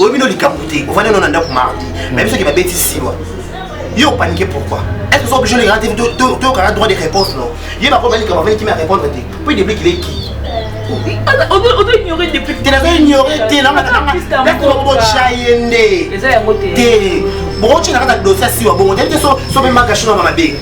Oyebi no likambo te, ovandi no na ndako mardi, mais biso ke babeti siwa. Yo paniqué pourquoi? Est-ce que obligé de rendre to to droit de réponse non? Ye ba ko bali kama veli qui m'a répondre te. Puis depuis qu'il est qui? Ozo ignorer depuis. Te nazo ignorer te na na botya ye nde. Eza yango te. Te. Bokotya na kati ya dossier siwa bongo te te so so pe maka shino mabe.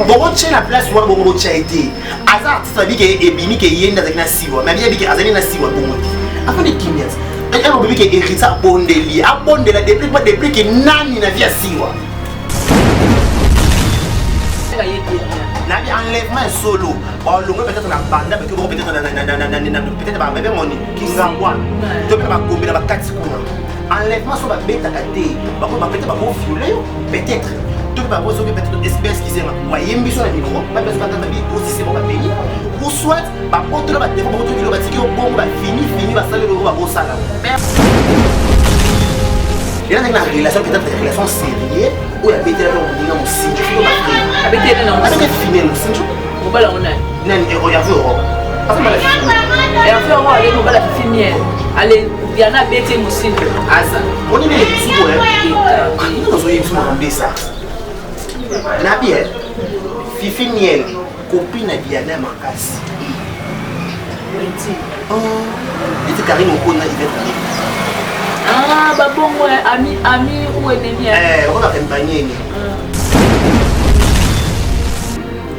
Bokotya na place wana bongo botya ye te. Aza artiste abi ke ebimi ke ye nde azalaki na siwa mais abi ke azali na siwa bongo te. Afandi kimia. Elo bibi ke héritier abondeli abondela depuis pas depuis ke nani na vie ya siwa. Nabi enlèvement ya solo balongwe peut-être na banda bake bongo peut-être peut-être babe moni kingangwa to mpe bakombi na bakati kuna enlèvement so babetaka te bako bapete bakoviole yo peut-être to mpe bako soki peut-être espèce kizenga wayembi so na micro bapesi bakata bi osise bango bapeni ou soit babotola badefo bakotokilo batiki yo bongo bafini fini basali eloko bakosala. Eza ndenge na relation, peut-être relation sérieux oyo abetelaki moninga mosinjo. Abeteli fini mosinjo. Mobala ngo nani? Nani? Hervé Oro. Hervé Oro ale mobala Fifi Miel ale Diana abeti mosinjo aza monini suku nazoyebisa makambo esa nabi Fifi Miel copine na Diana ya makasi neti Karine Okoni na Ivete Karine. Ah, babongo ami ami ou ennemi. Okolaka mbanyeni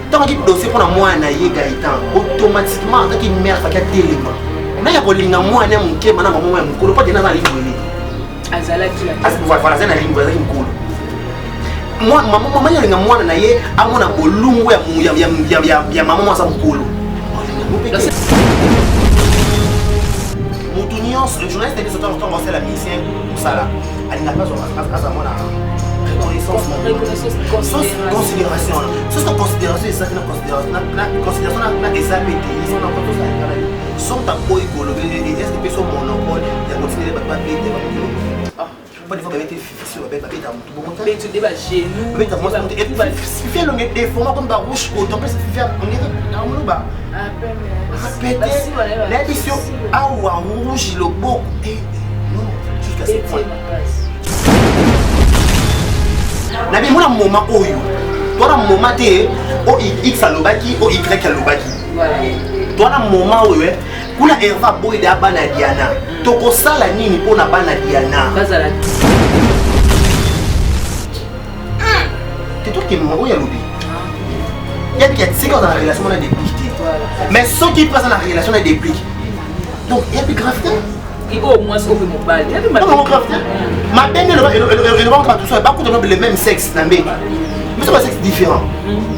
ntango aki dossier mpona mwana na ye Gaëtan, automatiquement ataki mare faki atelema na ya kolinga mwana ya moke mana mama ya mokolo mpo Diana aza na limbwele. Azalaki. Voilà, aza na limbwele, azalaki mokolo. Mama alinga mwana na ye amona bolungu ya mama mwa aza mokolo. Motu nyonso journaliste nyonso ntango ntango asala musicien mosala alingaka aza mwana reconnaissance, considération. Soso considération ezaki na considération na eza pe te eza na kotosalekala yo soki taboyi koloba est-ce que so monopole ya kotinele bato babete bamokolo pas des fois babete fifi babeta motu bongo. Te babeta mwasi fifi elonge déforma comme barouche koto mpe fifi ondire amoloba apete nayebi so awa rouge loboko non jusqu'à ce point. Nabi mona moment oyo twana moment te o x alobaki o y alobaki twana moment oyo kuna Herva aboyida ya bana Diana. Tokosala nini mpona bana Diana? Te tokende oyo alobi yabiki atika oza na relation mona déplique te, mais soki mpe aza na relation na déplique, donc yabi grave te. Oyo mwasi oyo mobali. Grave te, mabe nde elobaka bato so bakuta no le même sexe na mbeto, mais so ba sexe différent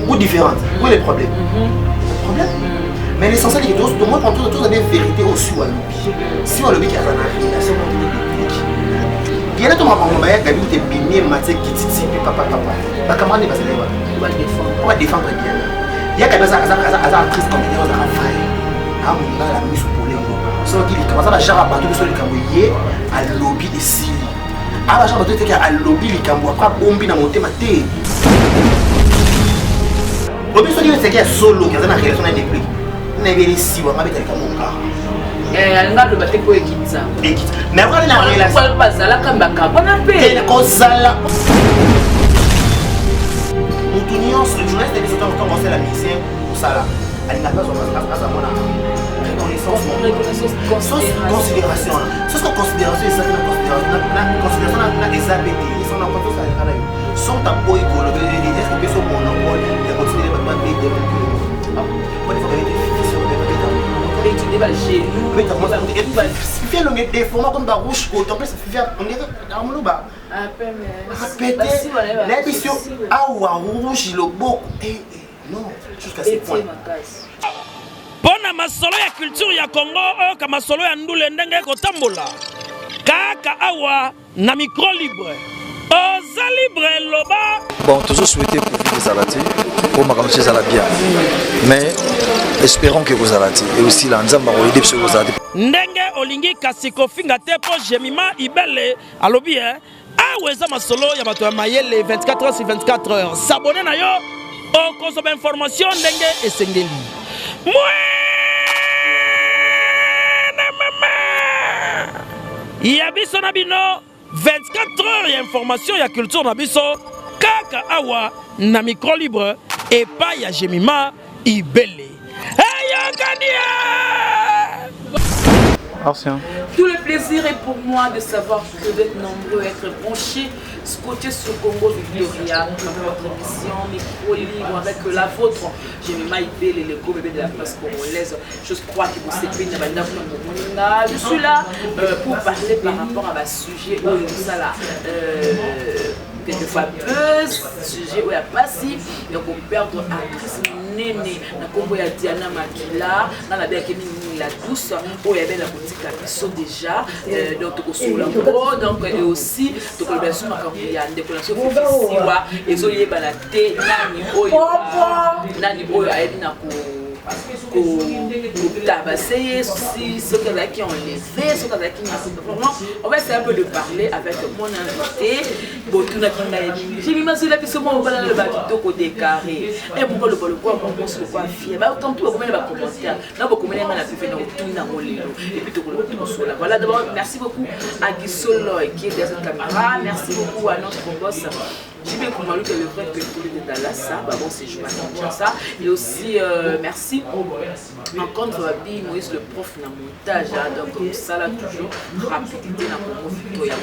ou différente, où est le problème? Problème, mais l'essentiel est que tout moi prend tout des vérités aussi. Walobi si walobi ki aza na relation moko te déplique Diana to makambo baya gabi te bimie matie kititi mpe papa papa bacamarade bazali wana po badéfendre Diana. Yaka aza aza actrice comédien, azaka vrai amongala miso polengo soki likambo aza bagenre ya bato biso likambo ye alobi esili aba genre bato eteke alobi likambo apres abombi na motema te. Lobi soki eseki ya solo aza na relation na déplique nayebeli siwa nga beta likambo kaka. Alinga aloba te mpo ekitisa. Mais wana na relation bazalaka bakabwana mpe. Kozala motu nyonso journaliste biso ntango ntango asala musicien mosala alingaka aza mona reconnaissance, considération. Soso considération ezaki na considération na eza pe te eza na kotosalekala yo soki taboyi koloba est-ce que peso monopole ya kotinele bato babete fifi elonge déforma comme barouche koto mpe fifi amoloba apete nayebi so awa rouge loboko non jusqu'à ce point. Mpo na masolo ya culture ya Congo, oyoka masolo ya ndule ndenge ekotambola kaka awa na micro libre. Oza libre, loba. Bon, toujours souhaiter Covid ezala te po makambo so ezala bien, mais espérons que kozala te et aussi la Nzambe akoyede biso kozala te. Ndenge olingi kasi kofinga te mpo Jemima Ibele alobi e awa eza masolo ya bato ya mayele 24 heures sur 24 heures. S'abonner na yo okozwa bainformation ndenge esengeli. Mwene mama. Ya biso na bino 24 heures ya information ya culture na biso kaka awa na micro libre epai ya Jemima Ibele. Eyokani! Ancien. Tout le plaisir est pour moi de savoir que vous êtes nombreux à être branchés, scotchés sur Congo Victoria, à travers votre émission Micro Libre avec la vôtre. Jemima Ibele, le gros bébé de la presse congolaise. Je crois que vous savez, je suis là pour parler par rapport à ma sujet, ça là. Quelquefois buzz, sujet oyo ya pasi ya koperdre actrice monene na nkombo ya Diana Makila, nga nabeyaki mingimingi la douce oyo yabela kotika biso déjà. Donc tokosolola ngo, donc et aussi tokoloba biso makambo ya ndeko na biso Fifi Siwa, ezoyebana te nani oyo ayebi na kotabase ye, si soki azalaki enlevé, soki azalaki nyonso. Vraiment, on va essayer un peu de parler avec mon invité. Botunaki ngai mingi, Jemima, zela biso mwa mobala naloba kitoko décarré e moko loba lokwa mwa mwasi lokwa fier. Batantu bakomeli bacommentaire na bokomeli ngai na pepe na kotuna yango lelo et puis tokoloba, tokosola. Voilà, d'abord merci beaucoup à Guisoloy qui est derrière cette caméra, merci beaucoup à notre boss JB Koumalou qui est le vrai pétrolier de Dallas, hein, bah bon séjour à Kinshasa. Et aussi, merci encore une fois, Bi Moïse le prof na montage, hein, donc ça là toujours, rapidité na Congo Victoria,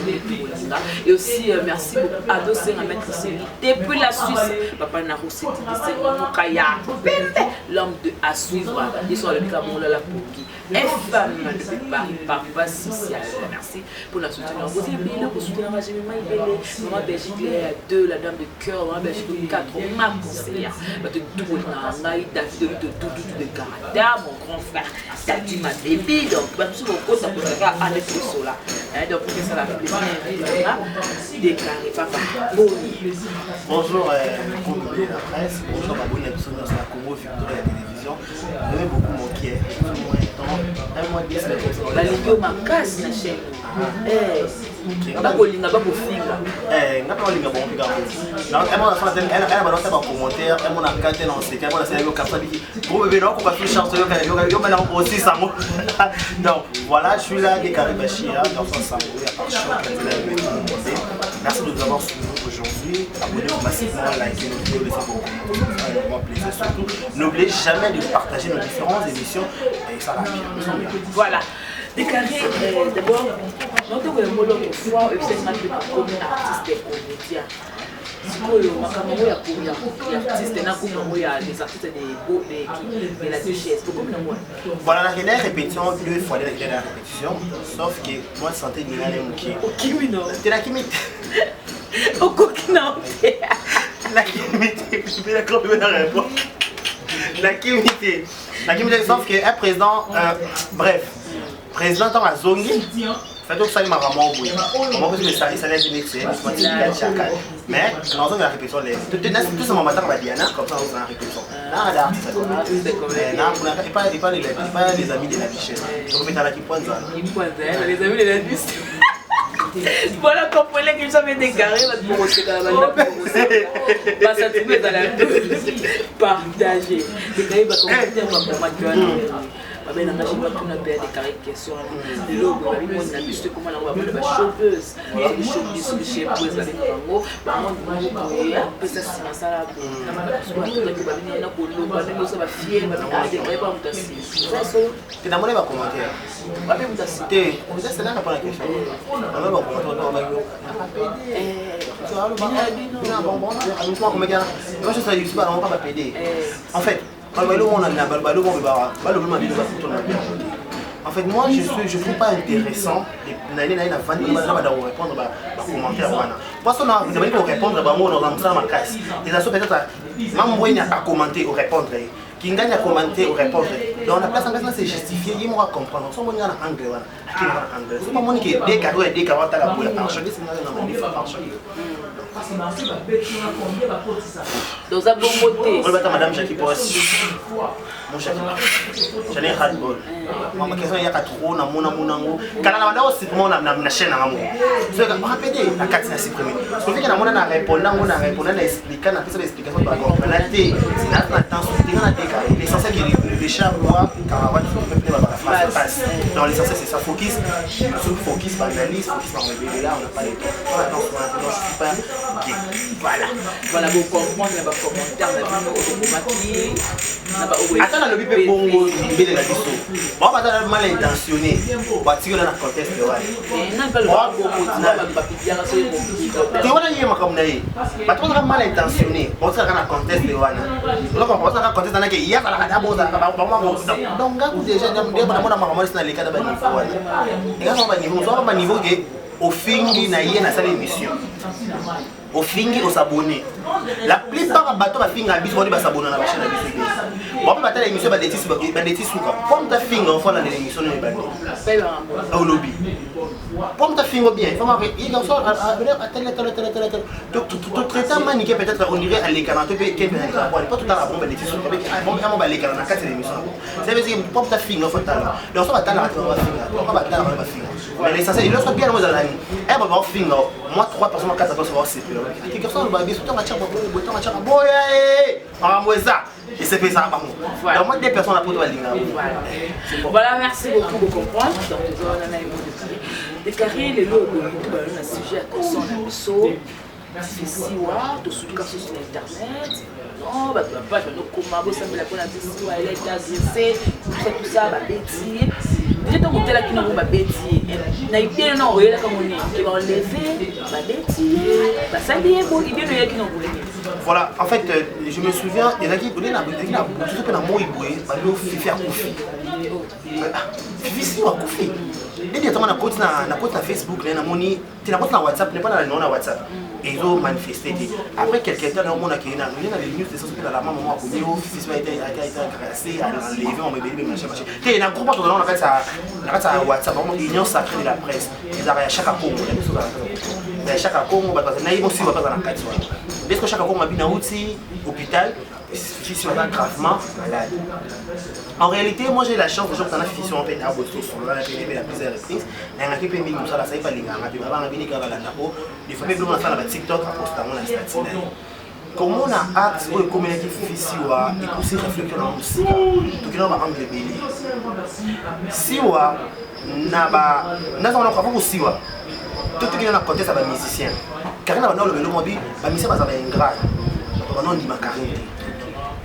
et aussi merci beaucoup à Dossé, à Maître Seri, depuis la Suisse, Papa Naro Mokaya, l'homme de à suivre, ils sont le Cameroun, la Poki, FM depuis Paris, Papa Social. Merci pour la soutien. Vous avez bien pour soutenir ma Jemima Ibele, Maman Belgique Léa 2, la dame de cœur, Maman Belgique 4, ma conseillère. David de tout de caractère, mon grand frère, Tati ma baby. Donc, bah, nous sommes au côté de la là. Donc, pour que ça la plaisir, déclaré, papa. Bonjour, euh, la presse. Bonjour, abonné à Congo Victoria Télévision. Vous avez beaucoup manqué. Un mois, 2 semaines comme ça. Balingi yo makasi na chaîne, bakolinga bakofinga. Nga mpe balinga bango mpe kaka ena banota bacommentaire emona kate na oseka emona sala yoka biki gros bébé naokoka fi chance yoka yoka yoka na aussi sango. Donc voilà, je suis là, Décarré Bachia, garçon sango ya par choc. Merci de nous avoir suivis aujourd'hui. Abonnez-vous massivement, likez nos vidéos, laissez vos commentaires, ça fait vraiment plaisir. Surtout n'oubliez jamais de partager nos différentes émissions et ça va bien. Voilà. Déclaré, d'abord, notoko yango l'autre fois oyebisenga mpe nakomi artiste comédien. Sikoyo makambo yango ya komi ya artiste na komi yango ya les artistes de la Duchesse, tokomi nango wana. Voilà, la dernière répétition, deux fois la dernière répétition, sauf que moi, santé ningane moke. Okimi no? Te, nakimi te. Okoki na te. Nakimi te, mpe na répondre. Nakimi te. Nakimi te, sauf que un président, bref, président ntango azongi, fait tosali makambo moko boye moko soki esalaki neti tiaka, mais nazongi na répétition le tout ce moment ntango badiana comme ça ozala na répétition na artiste epa les amis de la Duchesse, tokometalaki po nzala. Les amis de la Duchesse. Voilà, comprenez que jamais dégaré bato bokoseka na bandako, basatime ezala partage décarré bacommentaire bakomaki wana babenanga je batuna mpe ya décarré question wana. Lelo boye babimoni na biso ekoma nango bamona bachauffeuse soki chef babengaka yango bamoni moko boye apesa nsima asala boye, babingi na koloba ndenge oza bafier, babinga ba moto asima eza solo. Te, namoni bacommentaire. Babe moto asima. Te, eza selaka mpona question namoni bacommentaire. Bapd en fait baloba bino bafoto na bien. En fait, moi, je trouve pas intéressant nani nani navandi na banda korépondre bacommentaire wana poso na nabandi korépondre bango na mosala makasi. Eza so peut-être mambweni acommenter, orépondre ye, kingani acommenter, orépondre. Donc na place angasi na se justifier, ye moko acomprendre. So moni nga na angle wana, akei na angle. So bamoni ke décarré oyo décarré atala boya par choc, esinga na mandefa par choc. Toza bongo te. Oyo bata madame Jackie Pos, mon Jackie, j'en ai ras le bol. Mama question eyaka trop na mona mona yango kala na banda osupprime na chaîne nanga moko. So rapede na kati na supprime sofike na mona na répondre yango, na répondre, na expliquer, na pesa baexplication, bacomprena te. Na temps te nga na décarré. L'essentiel, que le chat boit, caravane, la phrase passe. Donc l'essentiel, c'est ça. Focus, focus, analyse, focus, on là, on n'a pas le temps. On attend, non, je suis pas gay. Voilà. Voilà, vous comprenez, ba commentaire, na bino, okomaki. Ata nalobi mpe bongo libele na biso bao baza mal intentionné, batikela na contexte wana te. Wana ye makambo na ye, bato bazalaka mal intentionné, baosalaka na contexte wana, bazalaka contexte wana ke ye azalaka ta bozalaka bango. Donc ngaku déjà nde namona makambo wana, naleka na baniveau wana, ekasaka baniveau mosusu, baniveau ke ofingi na ye, nasala émission, ofingi, osabone. La plupart ya bato bafingaka biso bani basabona na bachaîne na biso te. Bape batala émission, badeti suka po moto afinga, ofo alandela émission oyo ebandi olobi po moto afingo bien. Totraita manike, peut-être on dirait alekana to mpe kempe alekana po po totala bango badeti suka amo balekana na kati ya émission. Ça veut dire po moto afinga, fo tala. Donc so batalaka te, bafinga to batalaka, bafinga. Mais l'essentiel, eloko bien yango ezala nini? E bato baofinga, moi trois personnes, quatre personnes baosepela ate garçon aloba biso ntango atiaka boye, ntango atiaka boya, e makambo eza esepesaka bango. Donc moi, deux personnes na poto balingaka. Voilà, merci beaucoup de comprendre. Donc toza na ye déclaré lelo okoki balo na sujet ya consort na biso Siwa. Tosuki susu na internet, non, bato bapage banokoma bosambela mpona Siwa, elle a été agressée, tout ça, tout ça. Babeti ye déjà. Ntango otalaki nango, babeti ye na idée na oyelaka ngo nini ke baenlever, babeti ye, basali ye bo idée noyelaki nango nini? Voilà, en fait, je me souviens, ezalaki na butu mpe na moi boye, balo Fifi akufi, Fifi Siwa akufi. Ndenge ntango nakoti na Facebook, naye namoni te, nakoti na WhatsApp, nepa na na WhatsApp ezo manifeste te. Après quelque temps, naomonaki na nde na les news de mpe na la mama moko akomi o Fifi a été agressé, enlevé, on mebeli mpe machin machin te. Na groupe tozala na kati ya WhatsApp, bango Union sacrée de la presse, ezalaka ya Chaka Congo na biso, ya Chaka Congo. Bato bazali nayebi mosi, bato baza na kati wana. Ndesko Chaka Congo abi nauti hôpital, Fifi aza gravement malade. En réalité, moi, j'ai la chance de jouer Fifi en fait à Bosto solo na pene la plusieurs reprises. Nangaki mpe mingi mosala asali, balinganga mpe babanga bini kaka balanda po des fois mpe biloko nasala ba TikTok, aposta yango na statut na ye. Komona acte oyo ekomelaki Fifi Siwa epusi réflexion na mosika, tokenda baangle ebele. Siwa na ba nazango na avant kosiwa to tokenda na contexte ya bamusicien. Karine na banda olobelo mwa bi bamusicien baza baingrat, bato banondima Karine te.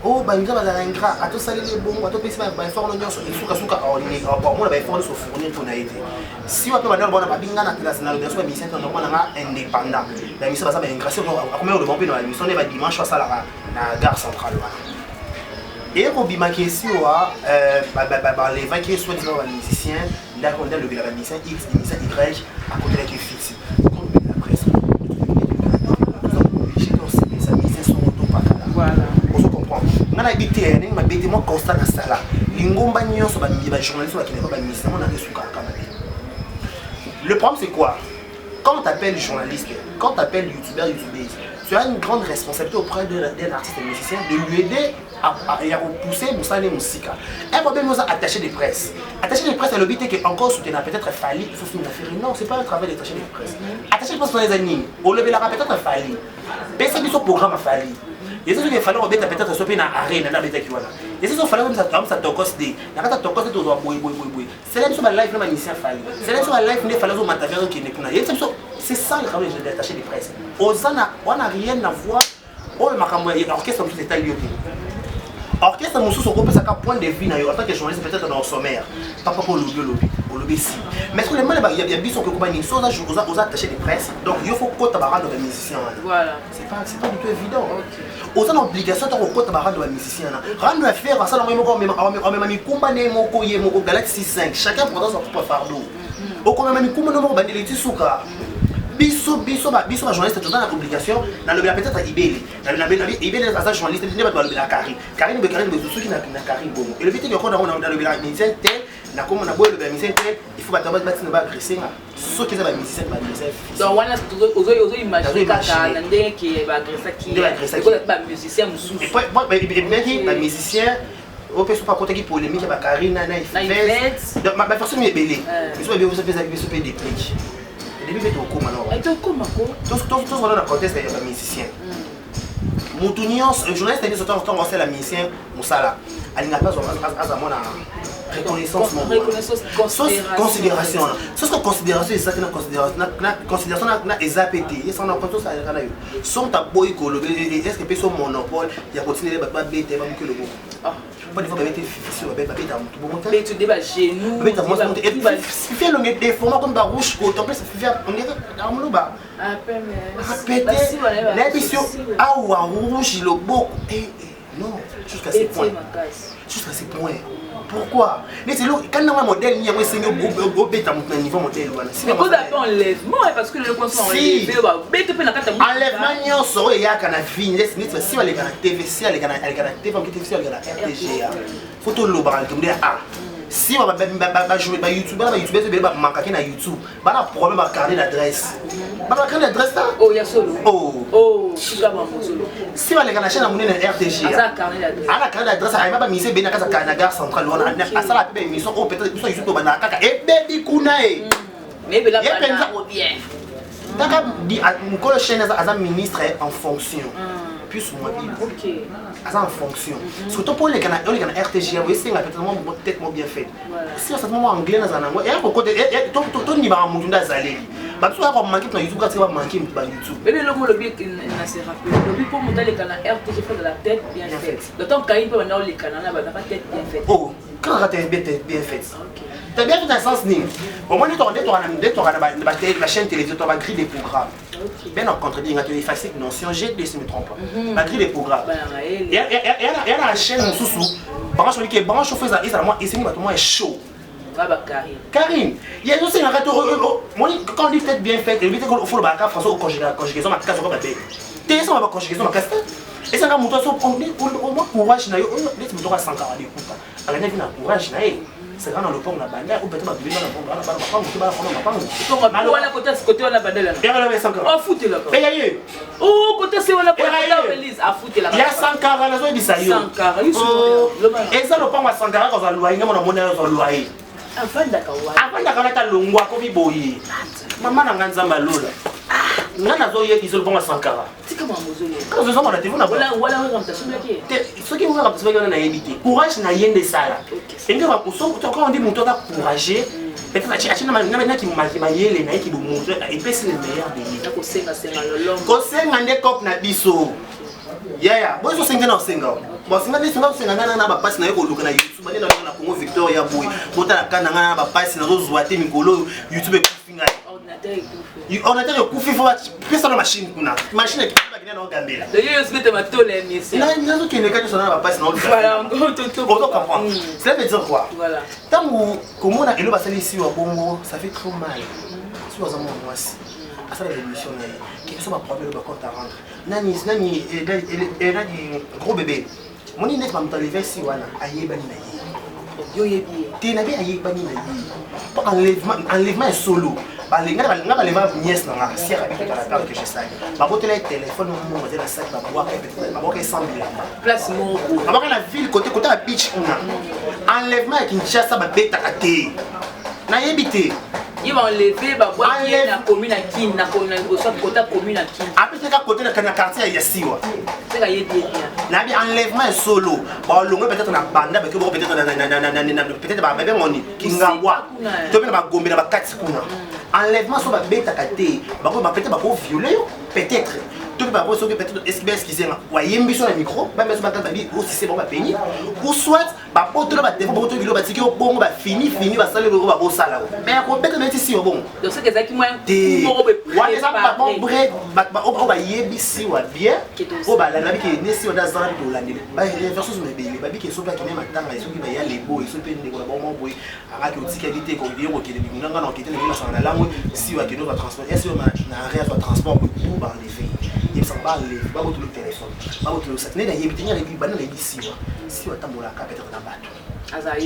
O bamusicien bazala ingrat, atosaleli ebongo, atopesi baeffort no nyonso, esukasuka omona baeffort nyonso fournir mpona ye te. Siwa mpe banda lobona babinga na classe na lobela so bamusicien te, normal nanga indépendant, bamusicien baza baingrat. Akomi oloba mpe na baémission nde badimanche asalaka na gare centrale wana, ekobimaki esiwa balevaki soit disant bamusicien ndako nde alobela bamusicien X, musicien Y, akotelaki Fifi. La presse obligé tosepesa musicien songo topakala, ozo comprendre nga nayebi te ndenge mabe te. Mwa constat nasala, lingomba nyonso bajournaliste bakendeka bamusicien, monaka esukaka mabe. Le problème, c'est quoi? Quand t'appelles journaliste, quand t'appelles youtubeur, youtubeuse, tu as une grande responsabilité auprès d'un artiste et musicien de lui aider à repousser mosala mosika. Un problème oza attaché de presse. Attaché de presse alobi te que encore soutenir peut-être Fally, il faut finir affaire. Non, c'est pas un travail d'attaché de presse. Attaché de presse eza nini? Olobelaka peut-être Fally, pesa biso programme Fally. Eza soki Fally obeta peut-être so mpe na arena nde abetaki wana, eza so Fally amisa Tokos de na kati ya Tokos de, tozwa boye boye boye boye. Sela biso balive na bamusicien Fally, sela biso balive nde Fally azomata vi, azokende kuna, yebisa biso. C'est ça le travail d'attaché de presse. Oza na wana rien à voir oyo makambo ya orchestre mosusu etali yo te. Orchestre mosusu okopesaka point de vue na yo en tant que journaliste, peut-être na sommaire papa mpo olobi, olobi, olobi esi. Mais soki lemale ya biso okokoba nini? So oza attaché de presse, donc yo faut kota barando ya bamusicien wana. C'est pas du tout évident. Oza na obligation ta kokota barando ya bamusicien wana, rando ya faire asalango ye moko, amema mikumba na ye moko, ye moko. Galate 6 5, chacun prendra son propre fardeau. Okomema mikumba no moko, bandeli ti suka. Biso bajournaliste toza na obligation nalobela peut-être Ibele. Ibele aza journaliste nde bato balobela Karine, Karine boye, Karine boye. Soki na Karine bongo elobi te yoko nalobela musicien te, nakoma na boye elobela musicien te, il faut bato batina baagresser nga. Soki eza bamusicien, bamusicien. Donc wana ozoimagine kaka na ndenge ke baagressaki bamusicien mosusu. Ebimaki bamusicien oyo mpe soki akotaki polémique ya bakarine na Ivete, baversion ebele. Biso babi biso mpe ezalaki biso mpe déclic edebi mpe tokóma na tozala na contexte ya bamusicien. Mutu nyonso, journaliste nyonso, ntango asala musicien mosala, alingaka mpe azwa mwana reconnaissance, considération wana. Soki considération eza te, na considération na eza mpe te, esanga na confiance aleka na yo. Soki taboyi koloba, est-ce que so monopole ya kotinela bato babeta, babuki loboko? Pas des fois babete fifi, babeta motu bongo te, babeta mwasi motu, fifi elonge déforma comme barouge koto. En plus fifi amoloba apete, nayebi so awa rouge loboko. Non, jusqu'à ce point, jusqu'à ce point, pourquoi? Neti kandi nanga modèle nini yango esengi obeta moto na niveau modèle wana? Enlèvement nyonso oyo eyaka na vie, neti si baleka na TV, si aleka na TV, moke si aleka na RTGA, fo tolobaka likambo ya a si bayoutube bana, bayoutube ebele bamakaki na YouTube, bana problème bacarnet d'adresse, bana bacarnet d'adresse ta. Si baleka na chaîne ya monene ya RTG, ana carnet d'adresse, ayeba bamise ebele na kati na gare centrale wana, asala mpe baémission oyo peut-être biso YouTube tobandaka kaka ebebi kuna ye. Kaka mokolo chaîne aza ministre en fonction, plus moi bible aza en fonction, surtout mpo oleka na RTG boye, esenga peut-être mwa tête mo bien fait. Si osati mwa anglais nazala nango, eya kokote tondimaka motu nde azaleli. Bato oyo bamanke na YouTube, kati bamanke motu ba YouTube. Bebe, eloko olobi na se rappelle, olobi mpo moto aleka na RTG, faut de la tête bien faite. D'autant kayi mpe banda oleka na bazaka tête bien faite. Oh, kaka tête bien faite, tête bien faite na sens nini? Omoni nde toka na bachaîne télévision, to bagrille des programmes bien en contredire nga to effacer notion G2, si me trompe pas, bagrille des programmes ya na chaîne mosusu, branche olike branche ofo ezala mwa esengi bato mwa chaud. Karine ye ezosengaka to moni. Quand on dit tête bien faite, elobi te fo lobaka français, conjugaison makasi oko babe te. Esanga baconjugaison makasi te, esanga moto aso au moins courage na yo. Neti moto akasankaka likuta akandaki na courage na ye, seka na lopango na banda oyo, peut-être babimi bana bana bana mapango to bana kona mapango. Wana kota kote wana bandela afutelaka. Eya ye. Kote se wana Elise afutelaka. Ya Sankara, nazoyebisa yo, eza lopango ya Sankara kozwa loyer. Ngai mona moni azwa loyer. Avandaka wana. Avandaka wana, ta longwa akomi boye. Mama na ngai, Nzambe alola, ngai nazoyebisa, lopango ya Sankara. Tika makambo ozoyeba. Ozozomona te. Wana weka te. Soki weka moto wana, nayebi te. Courage na ye nde esala enge. Quand on dit moto aza courageux, peut-être atie naki mayele na ye ki bomoto epesi le meilleur de ye. Kosengasenga lolongo. Kosenga nde cope na biso yaya boyo, osenga na osenga bosenga nde senga osenga ngai na bapasi na ye koluka na YouTube nde na Congo Victoria boye. Botala ka na ngai na bapasi nazozwa te. Mikolo oyo YouTube ekufi ngai, ordinateur ekufi, fo pesa na machine kuna, machine ekibakina na ogambela. Nazokende ka nyonso na bapasi na ozo comprendre. Cela veut dire quoi? Ntango komona elo basali siwa bongo, ça fait trop mal. Siwa aza mwana mwasi, asala émission na ye, quelque soit baproblème, bacompte à rendre nani nani nani. Gros bébé moni neti bamoto alevesi wana, ayebani na ye. Yo yebi ye? Te, nabi ayebani na ye po enlèvement ya solo. Nga baleva nièce na nga siaka bitota na perte que je sali, babotela ye telefone mongo eza na saki, babwaka ye sans bilamba. Place moko. Babwaka na ville, côté côté ya beach kuna. Enlèvement ya Kinshasa babetaka te, nayebi te. Ye baenlevé, babwaki ye na commune ya Kine, na liboso kota commune ya Kine. Apesaka côté na quartier ya Siwa. Seka yebi ye bien. Nayebi enlèvement ya solo, balongwe peut-être na banda, bake boko peut-être babengoni Kingabwa to mpe na Bagombe na bakati kuna. Enlèvement so babetaka te, peut-être bakovioler yo, peut-être to mpe bako soki peut-être excuse nga, wayembi so na micro, bambi so bakati babi osise bango bapenyi, ou soit babotola batelefone, babotola biloko, batiki yo bongo, bafini fini, basali oyo babosala o, mais ya kobeta neti siwa bongo te. Wana eza babre oyo bayebi siwa bien, oyo balanda bike nde siwa nde azala. Tolandeli baversion na ebele, babiki soki akende matanga, soki baya lebo, soki mpe ndeko na bango boye angaki otikaki te, yo kokende binguna, nga na okende na bimasanga na langwe. Siwa akende ozwa transport, ya siwa na arrêt, azwa transport boye bu baenlever, yebisaka baenlever, babotolo telefone, babotolo saki. Nde nayebi te, nga nayebi banda nayebi siwa, siwa atambolaka peut-être na bato, azala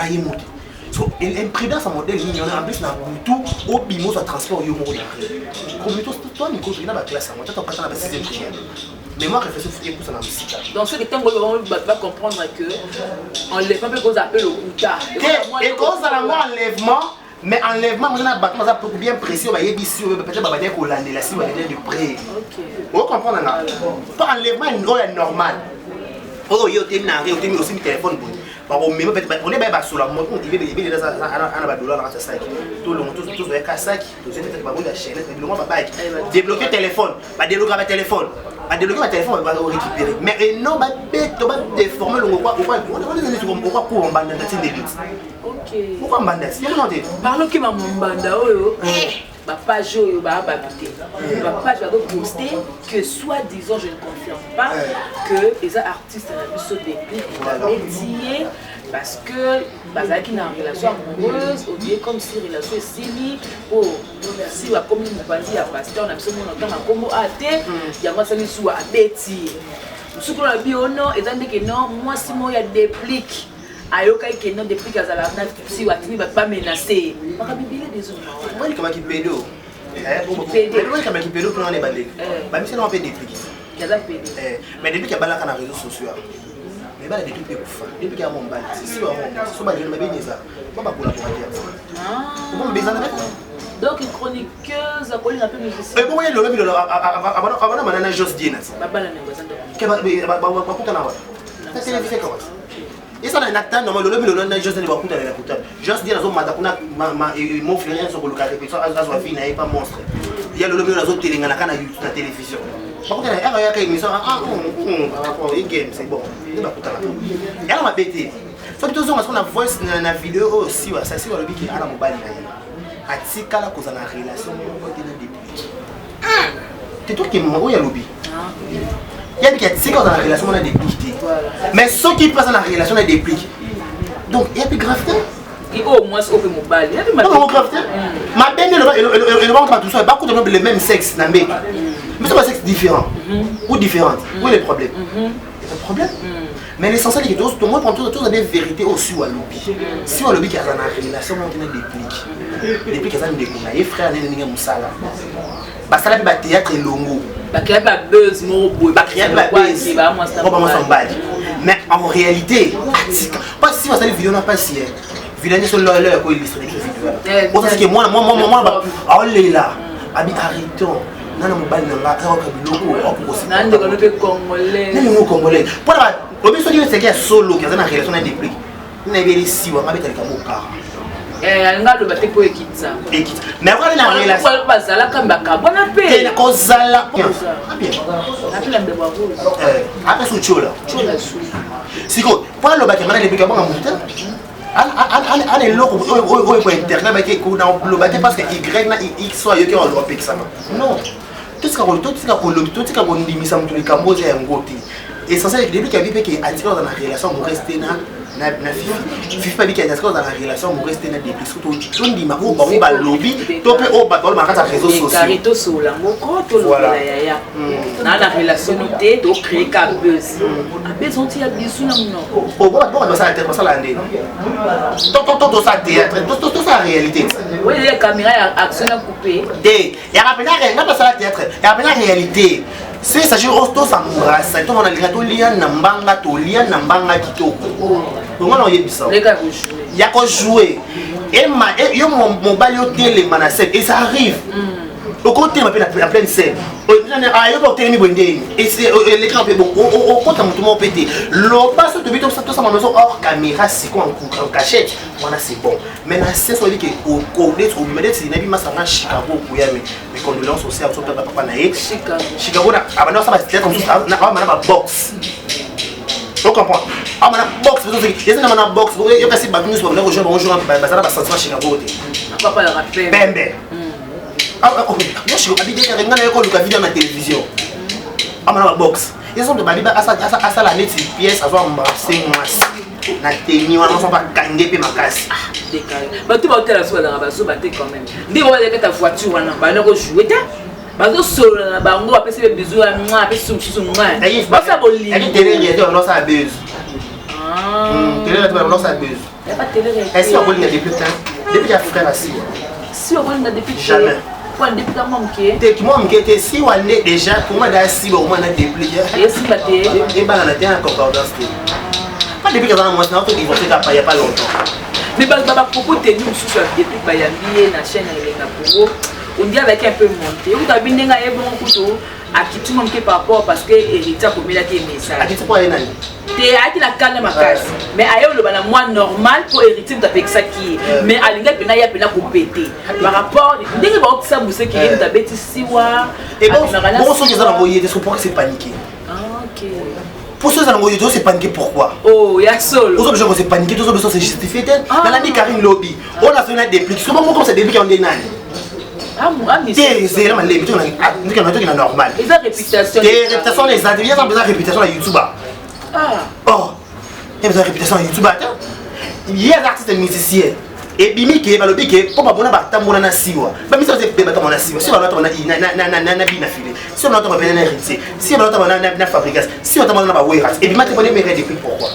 ye moto. So imprudence ya modèle nini wana? En plus na butu, obima ozwa transport yo moko na komi to mikolo toki na baclasse yango, tata okata na ba sixième primaire, mémoire réflexion epusa na mosika. Donc soki ntango oyo bato bacomprendre que enlèvement mpe kozala mpe lokuta. Te, ekozala ngo enlèvement. Mais enlèvement moza na bato baza bien précis oyo bayebisi oyo peut-être babandaki kolandela si balendeli de près. Ocomprendre nga? Po enlèvement oyo ya normal, oyo ye otemi na re, otemi, osimbi telefone boye, bakomema one baye basola moto ebele ana badola na kati ya saki, tolongo tozoyaka saki, tozwi peut-être bango ya chaînette, bilongo babaki débloquer téléphone, badébloquer batelefone, badébloquer batelefone, barécupérer. Mais eno babeto badéforme longo okwa kuwa mbanda natindeli okwa mbanda yomona te. Parloki mamombanda oyo, bapage oyo baa bato te, bapage bakoposte que soit disant, je ne confirme pas, que eza artiste na biso Déplick abeti ye parce que bazalaki na relation amoureuse. Odie comme si relation esili po si bakomi mopanzi ya pasteur na biso, mona ntanga nkombo a te, yango asali zuwa abeti ye. Mosuku na bi o non, eza ndeke non, mwasi moko ya Déplick ayokaki ke non, Déplick azala na si atindi bato bamenace ye, makambo ebele dezoma. Walikamaki pedo, walikamaki pedo mpona wana ebandeli bamisana mpe Déplick. Aza pédé. Mais Déplick abalaka na réseaux sociaux, mais bana Déplick mpe kufa. Déplick ya mobali sisi bango so bajene babeni eza ba bacollaborateur bezana. Donc chroniqueuse akolinga mpe musicien. Ebongo ye lolo bilolo abana mana na Jos Dienas. Babala nango eza ndako. Bakutana wana na télévision kaka eza na temps normal. Lolo bilolo na Jos bakutana na kutana, Jos Dien azomata kuna, mofle nyonso koluka répétition, azwa vie na ye pa monstre ya lolo bilolo azotelengana kaka na télévision. Bakutana aka yaka émission game, c'est bon nde bakutanaka yana mabe te. Soki tozonga soko na voice na video oyo siwa sasi balobiki ana mobali na ye atikala kozala na relation moko te na Déplick te, tokema oyo alobi yabiki atika kozala na relation moko na Déplick te. Mais soki mpe aza na relation na Déplick, donc yapi grave te. Oyo mwasi oyo mpe mobali. Yango grave te, mabe nde elobango bato so bakuta le même sexe na mbeto, mais so basexe différent ou différente, où est le problème? Un problème. Mais l'essentiel est que tout le monde toza des vérités oyo si walobi, si walobi ki aza na relation moko te na Déplick. Déplick aza ndeko na ye, frère nene, ndenge mosala basala mpe bathéâtre elongo. Bacréa babuzz moko boye. Bacréa babuzz bamwasa mobali, mais en réalité atika mpasi. Si basali video na mpasi ye video nyonso lolo ya koillustre biso video osasike mwana mwana aolela abi arrêtons nana mobali na nga ayoka biloko. Akokosinandeko mpe congolais. Nini congolais mpona obi soki oseki ya solo aza na relation na Déplick, nayebeli siwa nga betalika mokara. Alinga aloba te mpo ekitisa. Ekita, mais akokali na relation. Bazalaka bakabwana mpe. Kozala apela mbebo ya rose. Ape su tiola. Tiola su. Sikoyo mpo alobaki nga na Déplick abanga motu te, ana eloko oyo ko internet baki loba te, parce que y na x oyo ayoki apekisama non. Totika kolobi, totika kondimisa moto likambo oza yango te. Essentiel, Déplick abi mpe ke atika oza na relation amoureuse te na Fifi. Fifi mpe abiki atika oza na relation amoureuse te na Déplick. Soki tondima oyo bango balobi to mpe oyo bato balobaka kati ya réseau sociaux. Tosola moko, tolobela yaya na relation no te, tocrée ka buzz, abuzz onti ya bisu na monoko. Bongo basala te, basala nde tosala théâtre, tosala réalité. Oyo caméra ya action na coupé. Te, yaka mpena nga tosala théâtre, yaka mpena réalité. So esagit tosambrasa, tomona linga tolia na mbanga, tolia na mbanga kitoko, ongo na oyebisa ya kojouer yo mobali otelema na scène et ça arrive, okotelema mpe na pleine scène, ayoka otelemi boye ndeni eleka mpe okota motu moko mpe te. Loba so tobi tosama noso hors caméra, siko en cachette wana, c'est bon. Mais na scène so oyebi ke neti obima neti nayebi masanga Chicago okuyami. Mes condoléances aussi à biso mpe papa na ye Chicago. Abanda osala bathéâtre mosusu, abamana babox, ocomprendre, amana box eza na mana box yo, kasi bato nyonso babanda kojour bango jour bazala basentiment Chicago te pembe abidekaka ngai naye koluka video na télévision, amana babox eza moto babi asala neti pièce, azwa embrase mwasi na teni wana so bakange mpe makasi. Bato baotala so bazalaka bazoba te quand même. Nde bango bazalaki kata voiture wana, banda kojoue te, bazosolola na bango, bapesi be bizu ya mwa, apesi mosusu mwa, basala bolingo. Télé-réalité buzz, télé-réalité buzz. Est-ce akolinga depuis temps depuis ya frère asiwa? Si okolinga depuis. Jamais. Mpo depuis ka mwa moke. Te, mwa moke te. Siwa nde déjà koma da siwa omwa na depuis. Esimba te. Ebanga na te na concordance te, pas depuis kaza na mwasi na to divorcé kapa ya pas longtemps. Mais bapropos tenu mosusu ya depuis bayambi ye na chaîne ya Elenga Congo, on dit azalaki un peu monté. Okuta abi ndenge aye bongo kutu akituma moke par rapport parce que héritier akomelaki ye message. Akiti mpo aye nani? Te, ayaki na kanda makasi, mais aye oloba na mwa normal mpo héritier moto apekisaki ye, mais alingaki mpena ya mpena kopete par rapport ndenge baokisa moseki ye moto abeti siwa. Bongo soki eza nango ye te, pourquoi se paniquer? Ah, ok. Pour ceux nango ye te, se paniquer pourquoi? Oh, ya solo. Ozo besoin se paniquer, tozo besoin se justifier te. Nalandi Karine lobi oyo nasoli na déplique, soki moko se déplique yango nde nani te, zela malembe, toki na normal. Eza réputation. Te, réputation eza te, eza besoin réputation na YouTube. Oh, ye besoin réputation na YouTube ata ye aza artiste musicien. Ebimi ke balobi ke mpo babona batambola na siwa, bamisa baza ebele, batambola na siwa, si batambola na bina file, si batambola pene na héritier, si batambola na Fabrigas, si batambola na baweras, ebima te mpona emeka depuis. Pourquoi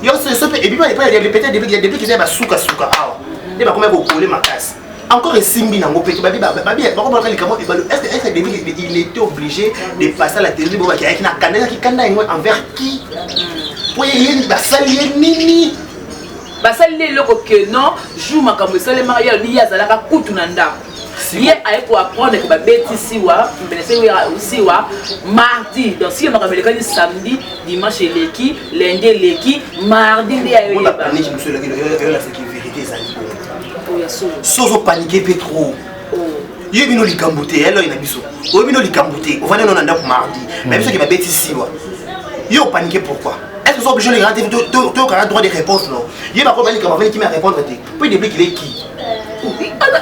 yo so mpe ebima epai? Peut-être depuis eza basukasuka awa nde bakomi kokole makasi encore, esimbi nango mpe babi bakomaka likambo. Est-ce que depuis il était obligé de passer à la télé? Bo bakeyaki na kanda, ezaki kanda yango envers qui? Po ye basali ye nini? Basali nde eloko ke non, jour makambo esalemaka, ye alobi ye azalaka kutu na ndako, ye aye koapprendre ke babeti siwa mbene siwa mardi. Donc si makambo elekaki samedi, dimanche eleki, lundi eleki, mardi nde ayoyeba. Panique mosusu elakisaki vérité ezali bongo. Oyo solo. So ozopanike mpe trop, ye bino likambo te, eloi na biso oyo bino likambo te. Ovandi no na ndako mardi, na biso ke babeti siwa, yo opanike pourquoi? Est ce que so obligé olekaka te, toyokaka droit de réponse? Non, ye bako ba likambo avandi kimi ya répondre te, po depuis qu'il est qui?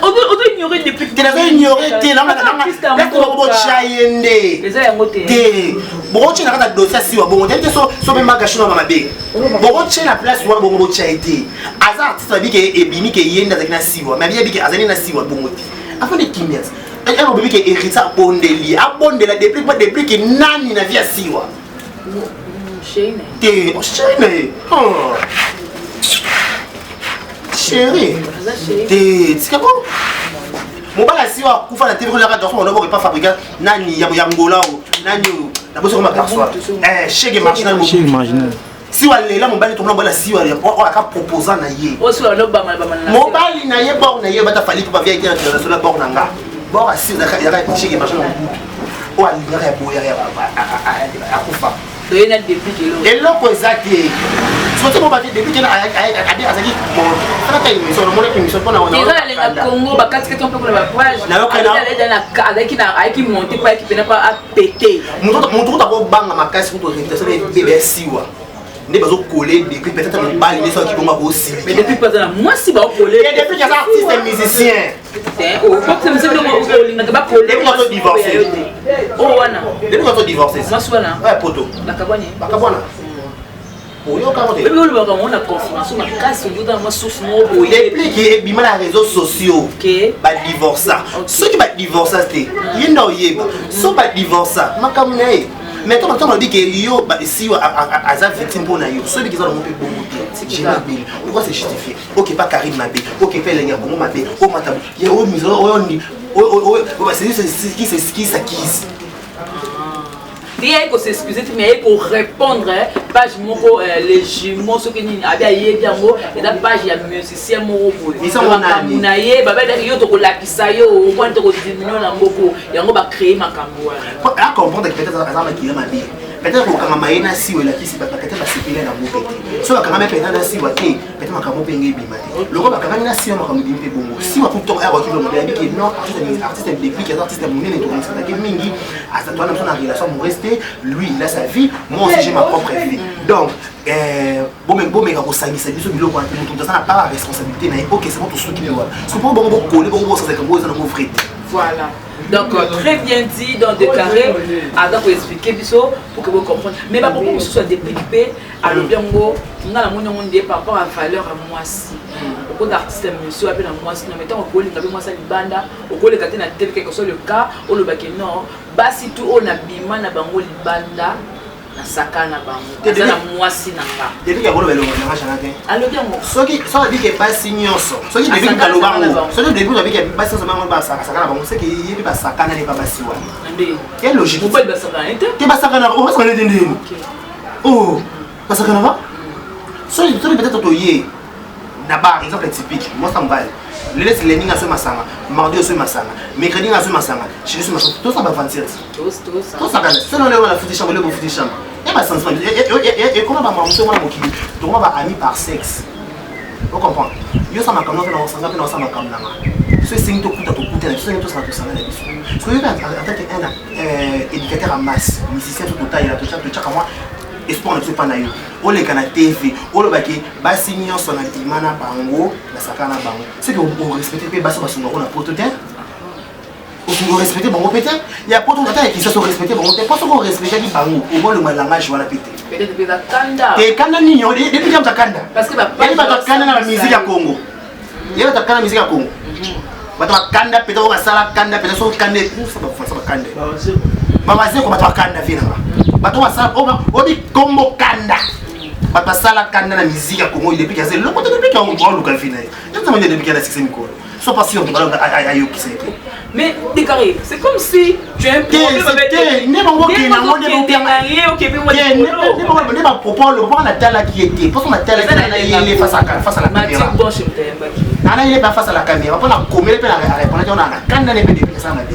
Ozo ignorer depuis. Te, nazo ignorer te, botya ye nde. Eza yango te. Te, bokotia na kati ya dossier asiwa bongo te te, so mpe magashi na mabe, bokotia na place wana bongo, botya ye te. Aza artiste, babi ke ebimi ke ye nde azalaki na siwa, mais abiyebi ke azali na siwa bongo te, afin de kimia. Obebi ke héritier abondeli, abondela depuis pa depuis ke nani na vie ya siwa te, chéri na ye, chéri te, tika bo mobali asiwa akufa na tv kolaka garçon wana boko epa fabrika nani ya Ngola o nani oyo nabosi koma garçon chege marginal. Marginal. Siwa lela mobali, tomona mobali asiwa oyo aka proposant na ye, mobali na ye, bor na ye bata fali mpo bavia ete international, bor na nga bor asi ezalaka chege marginal, mobutu oyo alingaka ya boyaka akufa. Eloko eza te, soki mo bate depuis kena azalaki alaka émission, omonaki émission mpona. Eza Congo, bakatikati mpe kuna bapage, azalaki ayaki monte mpo ayaki pena mpo apete. Motu kuta kobanga makasi kutu réputation ebebe ya siwa nde bazokole depuis, peut-être mobali nde soki bongo akosili. Mais depuis mpo aza na mwasi, baokole. Depuis aza artiste musicien. Olingaka bakole. Depuis azo divorcé. Oyo wana. Depuis azo divorcé. Mwasi wana. Ouais, poto. Bakabwani. Bakabwana, oyoka ngo te. Oyebi, olobaka ngo na confirmation makasi, ozotala mwa source moko boye. Depuis ke ebima na réseaux sociaux badivorça, soki badivorça te, ye nde oyeba so badivorça makambo na ye. Mais ntango ntango alobi ke yo si aza victime mpo na yo, soki eza nango mpe bongo te, jemabeli, pourquoi se justifier? Ok, pa Karine mabe, ok, pa elengi ya Kongo mabe, omata ye oyo misolo oyo oyo qui s'accuse. Te, aye kos'excuse te, mais aye korépondre page moko, les jumeaux soki nini, abi ayebi yango, eza page ya musicien moko boye, makambo na ye babadaki yo, tokolakisa yo okwani, tokodiminuer na mboko yango, bacréer makambo wana. Acomprendre que peut-être aza makila mabe, peut-être kokangama ye na siwa elakisi peut-être basepeli nango mpe te. So bakangami mpenza na siwa te, peut-être makambo mpe nge ebima te. Loko bakangami na siwa, makambo ebimi mpe bongo. Siwa kutongo akoki longo yabi ke non, artiste déplique aza artiste monene, tokonisataki mingi, aza towana biso na relation amoureuse te. Lui, il a sa vie, moi aussi j'ai ma propre vie, donc bomeka kosangisa biso biloko wana te. Moto aza na part ya responsabilité na ye. Ok, c'est bon, tosuki mpe wana. So mpo bongo bokole bongo bosasaka ngo, eza nango vrai te. Voilà. Donc, très bien dit, donc de carré, aza koexpliquer biso pour que vous comprendre. Mais bapropos mosusu ya déplique mpe alobi yango, nga namoni yango nde par rapport à valeur ya mwasi. Okota artiste monsieur ape na mwasi, non, mais ntango okolinga mpe mwasi ya libanda, okoleka te na tel quelque soit le cas, olobaki non, basi tu oyo nabima na bango libanda, nasaka na bango, aza na mwasi na nga. Depuis kakoloba elongo nanga jana te. Alobi yango. Soki soki abike basi nyonso, soki depuis kaloba ngo, soki depuis abike basi nyonso bango basakasaka na bango, seke yebi basakana ne pa basi wana. Nde. Ye logique. Mobali basakana te. Te, basakana, basakana te ndeni? Oh, basakana ba soki soki peut-être toye. Na bar, exemple typique, mwasi na mobali, lelo esi lundi nga azwi masanga, mardi ozwi masanga, mercredi nga azwi masanga, jeudi ozwi masanga, tosala baaventure tosakana. Soki lelo nafuti chambre, lelo bofuti chambre, ya basentiment ekoma bamakambo mosusu mwana mokili, tokoma ba-ami par sexe. Ocomprendre? Yo osala makambo mpe naosanga, mpe naosala makambo nanga. So esengi tokuta, tokuta na biso, esengi tosala, tosanga na biso. Soki yo en tant que un éducateur ya masse, musicien, to totalela, totyaka mwa espoir na biso epa na yo, oleka na TV, olobaki basi nyonso na bima na bango, nasaka na bango, soki orespecte mpe basi basungako na poto te, orespecte bango mpe te ya poto, ata ya Kinshasa, orespecte bango te, mpo soki orespectaki bango, okolonga langage wana mpe te. Te kanda nini? Depuis kamta kanda, yebi bato akanda na bamusique ya Congo, ye bato akanda musique ya Congo, bato bakanda mpenza, oyo basala kanda mpenza. Soki kanda bafansa, bakanda babazeko, bato bakanda vie nanga, bato basala obi kombo kanda, bato basala kanda na musique ya Congo. Depuis kaza eloko te, depuis aluka vie na ye, nzambe, depuis kana succès mikolo, sois pas sûr ayokisa ye te. Mais Décarré, c'est comme si tu as un problème avec nde bango okende yango, nde bapropos oloba mpo natalaki ye te, mposo natalaki na yele face à la caméra, nana yele mpe face à la caméra, mpo nakomele mpe arépondaki wana na kanda ne mpe depuis esala mabe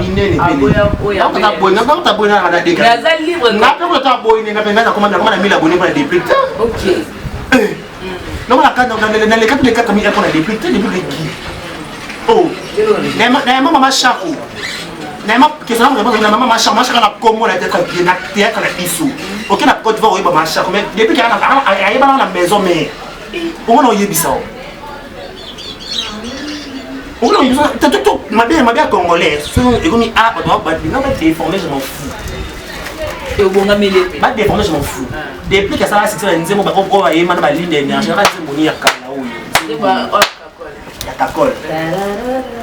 minene. Mpe nga mpe kota boyi nga mpe nga nakoma na 1000 abonné mpo na Déplick te. Noko naleka mpe 4000 mpo na Déplick te. Déplick eki, oh, nayamba mama Shako, nayamba question na réponse na mama Shako. Mama Shako na kombo na théâtre bien, na théâtre na biso oke na Côte d'Ivoire, oyeba mama Shako. Mais depuis ayebana na maison mère, omona oyebisa o omona oyebisa to mabe mabe ya congolais. So ekomi a bato babinga badéforme, je m'en fous. Ebongameli mpe. Badéforme, je m'en fous. Depuis kasala succès na nzembo oyo bayemba na balinde énergie, aka nzembo ni ya kala oyo ya kakol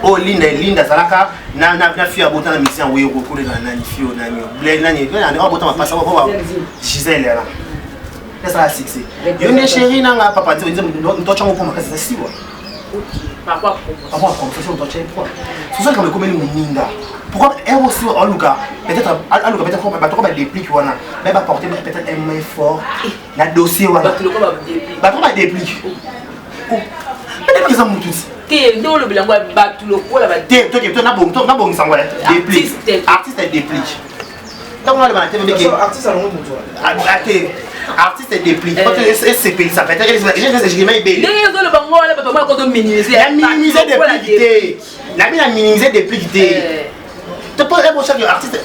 oyo Linda, Linda azalaka na fio abota na musicien Wero, koleka nani, fio nani, ble nani oyo abota mapasa oyo, Gisele yana esala succès. Yo nde chéri nanga papa, ntotyango mpo makasi eza siwa par rapport à promotion, ntotya po soso likambo ekomeli moninga. Pourquoi ere aussi aluka peut-être, aluka peut-être bato ko badéplique wana baye baporter peut-être un main fort na dossier wana, bato ko badéplique, badéplique eza mutu te, nde olobela yango, bato lokola te. Toke nabongisa ngo, Déplique, artiste Déplique, ntango naloba na te ndeke te artiste Déplique esepelisa peut-être ebele. Ndenge ozoloba ngo wana, bato bamona kozominimize. Ya minimiser Déplique te, nabi na minimiser Déplique te, te po ebo chaque artiste.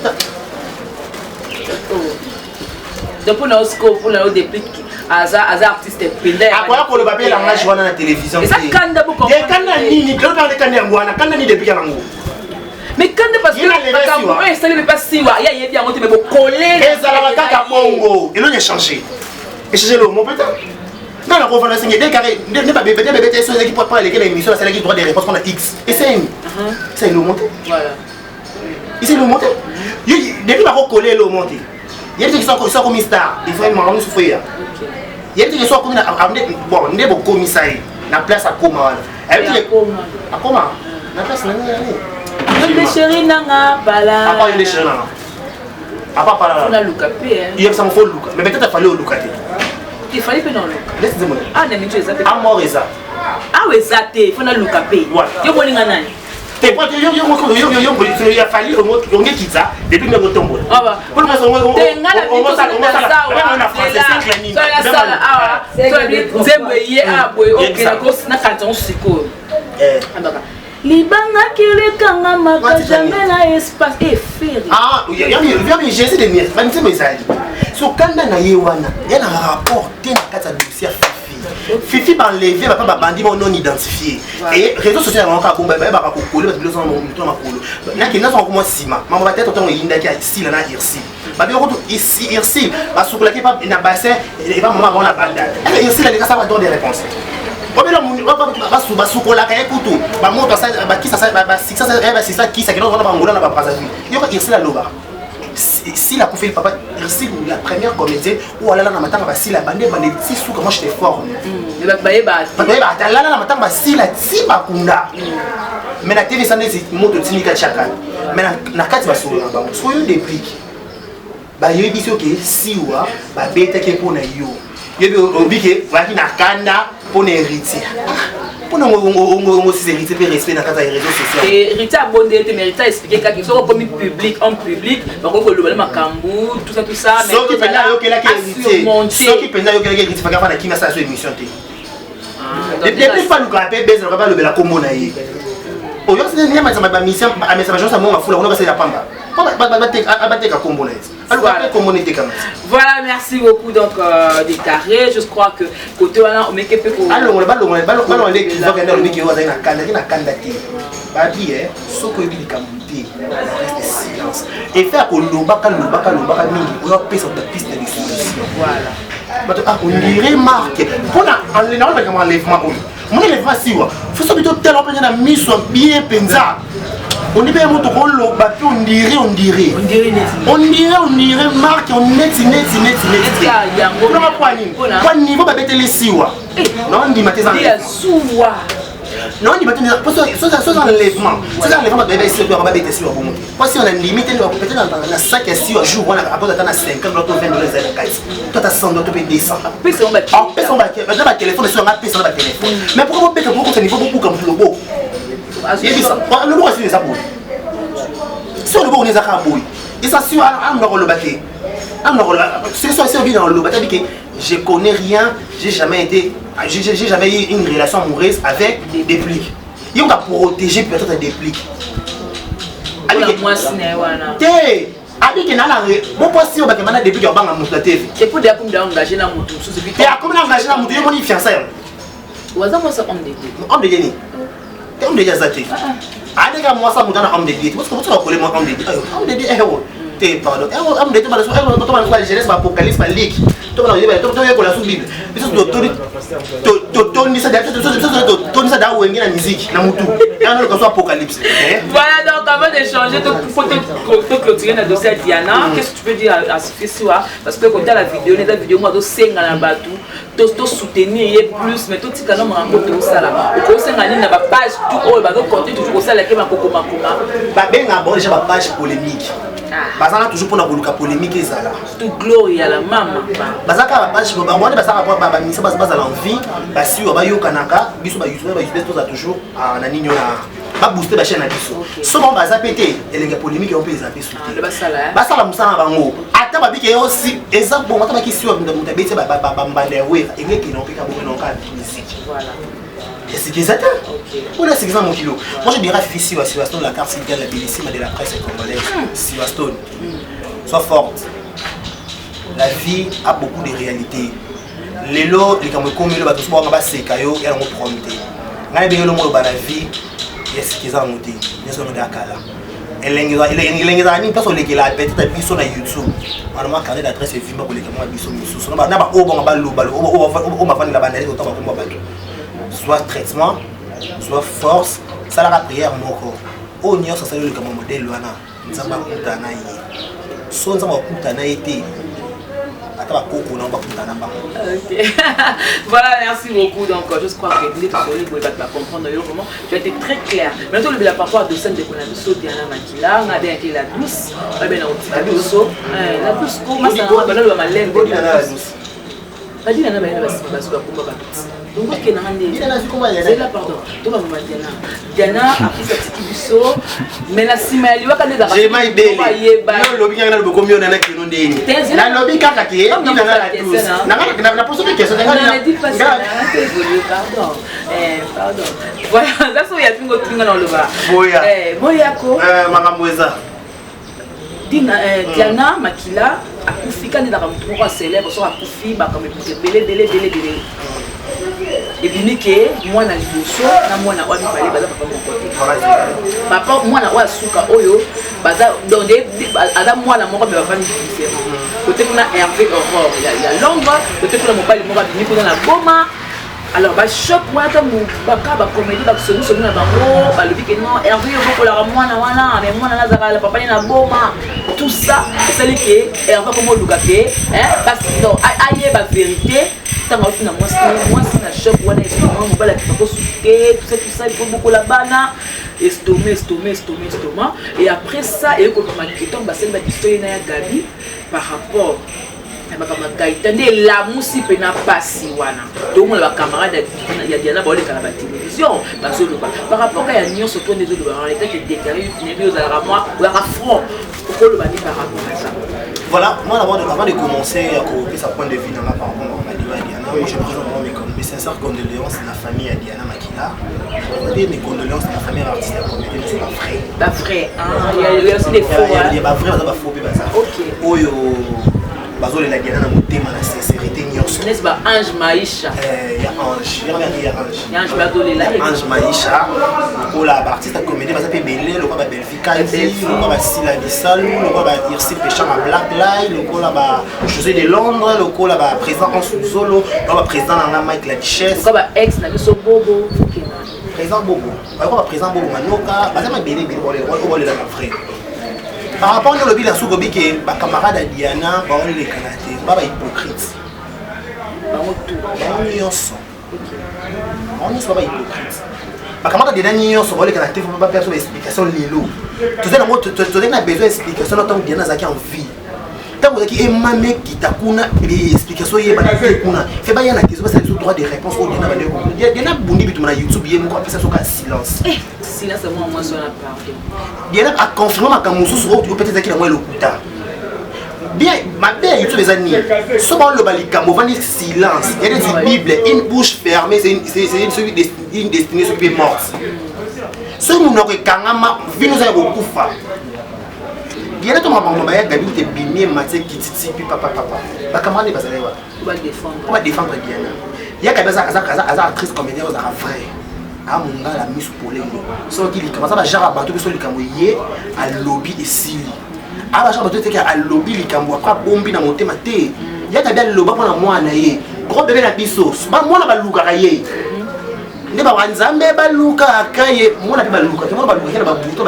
Donc mpona osiko, mpona yo, Déplique aza artiste mpenza. Akoya koloba mpe langage wana na télévision. Eza kanda. Kanda nini? Kanda yango wana, kanda nini Déplique yango? Mais kanda parce que makambo oyo esalemi mpa Siwa, ye ayebi yango te, me bokole. Ezalaka kaka bongo, eloni échange échange lomo peut-être nga na kovanda senge décarré nde babebe te. So ezalaki po aleki na émission, asalaki droit de réponse mpona x eseni, esa elomo te, esa elomo te. Depuis bakokole elomo te, yebi te so akomi star, il faut makambo mosusu fo eya. Yebi te so akomi bon, nde bokomisa ye na place akoma wana, ayebi te akoma na place na nani. Nde chéri nanga pala. Apa nde chéri nanga apa pala. Naluka mpe. Yebisa ngo, fo luka, mais peut-être afali oluka te. Efali mpe na oluka. Neti nzembo. Ah, na minso eza te. Amor eza. Awa eza te, fo naluka mpe. Yo moninga nani? Te, po yo ya fali ongekitsa depuis ndenge otombola. Te, nga na biso awa, nzembo eye awa boye, okenda nakanisa ngo sikoyo. Libanga kelekangamaka jamais na espace efere. Jésus de miel, banzembo ezali so kanda na ye wana ya na rapport te na kati ya dossier ya Fifi. Fifi baenlevé bapa, babandi bao non identifié et réseau social yango kaka bomba, bayebaka kokole bato biloko moto na makolo. Nakende nazwaka komwa nsima mama batete, ntango eyindaki asila na Irsi, babiyoko to Irsi basukolaki na bassin epa mama bango na Bandal. Irsi aleka sala droit de réponse, obela basukolaka ye kutu bamoto basisa kisa kende wana bangola na baBrazzaville. Yoka Irsi aloba Sila akufeli papa. Irsi, la première comédienne oyo alala na matanga basila bande bande ti suka. Moi, j'étais fort. Bayeba. Bayeba, alala na matanga basila ti bakunda, mais na TV esa neti moto otindika tiaka, mais na kati basolo na bango. Soki oyo Déplique, bayebi soki Siwa babetaki mpo na yo. Yebi obike oyaki na kanda mpo na héritier. Mpo na ngosisa héritier mpe respect na kati ya réseau social. Héritier abondeli te, mais héritier expliqué kaka soki okomi public, homme public, bakoki koloba na makambo, tout ça, tout ça. Soki mpenza ayokelaki héritier, soki mpenza ayokelaki héritier, faka fana kimi asala so émission te. Depuis falukaka mpe bezalaka balobela kombo na ye. Oyo amesa bamisa monga fula kuna basala pamba bateka kombo na ye. Voilà. Voilà, merci beaucoup. Donc, des carrés, je crois que côté wana, on met quelque peu. Alors, balongola l'équivoque nde alobi ke oyo azali na kanda te, na kanda te. Babi soki oyebi likambo te, reste silence. Effet ya kolobaka lobaka lobaka mingi, oyo apesa bapiste de solution. Voilà. Bato ondire marke mpona naolobaka enlèvement oyo, moni enlèvement siwa foso bi totala mpenza na miso bien mpenza. Ondi mpe moto koloba mpe ondire ondire ondire ondire marke neti neti neti neti mpona kwa nini, kwa niveau babeteli siwa, naondima te. Naondima te soza enlèvement, soza enlèvement. Bato bayeba siwa, babeta siwa bongo te. Po siwa na ndimi te, peut-être na sac ya siwa jour wana akoza ata na 50 to 20 dollars ezali na kati, to ata 100 to mpe 200. Apesa na batelefone, siwa nga apesa na batelefone. Mais pourquoi bobeta bokota niveau bobuka moto loboko? Yebisa, loboko asili eza boye, si loboko ne eza kaka boye, eza si amuna koloba te, amuna koloba soki obi na koloba te ke je connais rien, j'ai jamais été, j'ai jamais eu une relation amoureuse avec Déplique. Yoka protéger peut-être Déplique te, abike nana boposi oyo bakema na Déplique ya kobanga moto na TV. Te, akomi na motu. Te, akomi na engagé na motu, ye moni fiança yango. Waza mwasi homme de Dieu. Homme de Dieu nini? Te, homme de Dieu aza te. Adeka mwasi moto ana homme de Dieu te. Botika kole mwa homme de Dieu, homme de Dieu ewo te, pardon, homme de Dieu to jeunesse, baapocalypse, baliki toyekola su Bible. Biso totondisa da wenge na musique na mutu yanaloka so apocalypse. Voilà, donc avant d'échanger, faut te clôturer le dossier à Diana. Qu'est-ce que tu peux dire à Sophie Siwa? Parce que quand la vidéo, la vidéo, moi, je na bato, to soutenir ye plus, mais totika na makambo tosala. Okosenga nini na bapage tout oyo bazocontinue toujours kosala ke makokomakoma? Babenga bango déjà bapage polémique, bazala toujours mpona koluka polémique ezala. Surtout Gloria la mama. Baza kaka bapage bango wana, basalaka bamisa bazala en vie, basiwa bayokanaka. Biso bayoutube, bayoutube tozala toujours na nini na babooste bachaîne na biso. So bango baza mpe te, elenge ya polémique yango mpe eza mpe su te. Basala mosala na bango, ata babiki yo si eza bongo, ata bakisiwa moto abeti bambanda ya wera, engekende mpe kabongo na musique esika eza te mpona esika eza mokilo. Moi, je dirais Fifi Siwa, Siwa Stone, la carte civile, la bellissime de la presse congolaise, Siwa Stone, sois forte. La vie a beaucoup de réalités. Lelo likambo ekomeli, bato mosusu bawanga baseka yo, ya yango problème te. Ngai nabenge elongo oloba na vie ya sika eza yango te, nyonso yango ya kala. Elenge ezala nini mpasi olekela peut-être biso na YouTube wana, mwa carnet d'adresse evimba koleka mwa biso mosusu na baoyo bonga baloba oyo bavandela bandali kota bakomba bato. Zwa traitement, zwa force, salaka prière moko. Oyo nyonso asali likambo modèle wana, Nzambe akutana na ye. So Nzambe akutana na ye te, ata bakoko na bakutana na bango. Ok. Voilà, merci beaucoup. Donc, je crois que vous êtes va comprendre vraiment. Tu as été très clair. Maintenant, le par rapport à dossier de Konabiso, Diana Makila, on a bien été la douce, on a bien la douce, la douce, comment ça va, la malène, la douce. Badina na bayena basima baso bakomba bato, donc okendanga ndezela, pardon, to bamama Diana. Diana apesi atiki biso, mais na nsima ya liwaka nde. Olobi kaka nalobi komi ona nakino ndeni, nalobi kaka ke naposo mpe question. Pardon, pardon. Voilà, za so ya pingo tinga na oloba. Boya. Boyako. Makambo eza. Diana Makila akufi ka ndendaka motu moko acélèbre. Soki akufi, makambo ebele ebele ebele ebele ebimi ke mwana liboso na mwana oyo mibale baza papa moko te. Papa mwana oyo asuka oyo baza, donc aza mwana moko, me bafandi différent. Kote kuna Hervé Aurore ya Londres, kote kuna mobali moko abimi kuna na Goma. Alors bachoc wana, ntango baka bacomédie basongisongi na bango, balobi ke non, Hervé obokolaka mwana wana, mais mwana nazalaka papa ne na Boma. Tout ça esali ke Hervé akoma oluka ke non, ayeba vérité. Ntango auti na mwasi, mwasi na choc wana, estomac, mobali akipako susu te, tout ça, tout ça, il faut bokola bana, estomac, estomac, estomac, estomac. Et après ça, eyekobima ke ntango basali badisco ye na ya Gabi par rapport Na makambo ya Gaëtan nde elamusi mpena mpasi wana. Tokomona bacamarade ya Diana baoleka na batelevizio bazoloba par rapport ya nyonso to nde ezoloba wana etake déclaré nayebi ozalaka mwa oyaka front okoloba nini par rapport à ça? Voilà, moi avant de commencer à couper sa point de vue dans la par rapport à Diana, Diana, moi je présente vraiment mes sincères condoléances à la famille à Diana Makila. Je mes condoléances à la famille artiste et comédien, c'est pas vrai. Pas vrai, hein? Il y a aussi des faux. Il y a pas vrai, il y a faux, Ok. Oyo, bazolela Diana na motema na sincérité nyonso. N'est-ce pas Ange Maïcha? Ya Ange, ya ya Ange. Ya Ange bazolela. Ange Maïcha, lokola ba artiste comédien baza pe belé, lokola ba Belvi Kandi, lokola ba Sila Bisalu, lokola ba Irsil Pechanga Black Lie, lokola ba José de Londres, lokola ba président Ansu Zolo, lokola ba président nanga Mike La Duchesse. Lokola ba ex na biso Bobo. Président Bobo. Lokola ba président Bobo Manoka, baza mabele ebele obolela ba vrai. Par rapport na lobi la suko bike ba camarade ya Diana ba olekana te, ba ba hypocrite. Bango tout. Bango nyonso. Bango nyonso ba hypocrite. Ba camarade ya Diana nyonso ba olekana te, ba perdre ba explication lelo. Tozali nango tozali na besoin explication na ntango Diana azalaki en vie. Ntango ozalaki emame kita kuna explication eyebana te kuna fe baya na question basala biso droit de réponse oyo Diana bandeko. Diana abundi bituma na YouTube ye moko apesa soka silence. Silence mwa mwasi wana pardon. Diana aconfirme makambo mosusu oyo peut-être ezalaki nango elokuta. Bien, mabe ya YouTube eza nini? So baoloba likambo ovandi silence. Ya neti Bible, une bouche fermée, c'est une destinée soki mpe morte. Soki monoko ekangama, vino oza ya kokufa. Diana to makambo baya Gabi te bimie matie kititi pi papa papa. Bacamarade bazalaki wapi? Pour ba défendre Diana. Ya Gabi aza aza aza aza actrice comédien aza vrai. Amongala misu polele. Soki likambo aza ba genre bato biso likambo ye alobi esili. Aba genre bato teke alobi likambo après abombi na motema te. Ya Gabi aloba mpona mwana ye. Gros bébé na biso. Ba mwana balukaka ye. Nde ba nzambe balukaka ye mwana mpe balukaka mwana balukaka na babuto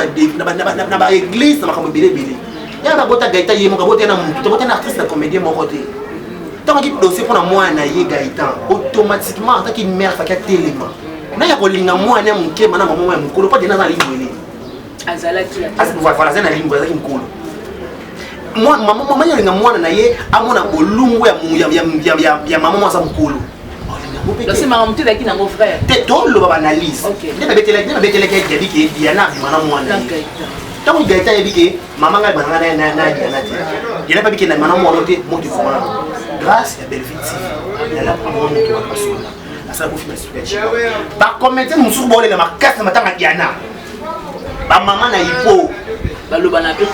na baeglise na makambo ebele ebele. Ya babota Gaëtan ye moko abota na mutu te abota na artiste na comédien moko te. Ntango aki dossier mpona mwana ye Gaëtan automatiquement ataki mère faki atelema na ya kolinga mwana ya moke mana mama ya mokolo mpo dena aza na limbwele azalaki voilà aza na limbwele azalaki mokolo mama ye alinga mwana na ye amona bolumbu ya mama mwa aza mokolo. Te toloba baanalyse nde babetelaki Gabi ke Diana abima na mwana ye. Ntango Gaëtan ayebi ke mama ngai bananga na Diana te, Diana mpe abiki na mana mwana te moto ekomana grâce ya Bellevue TV yala moto bato basolola asala kofima suka chika. Bacomédien mosusu baolela makasi na matanga Diana, bamama na ipo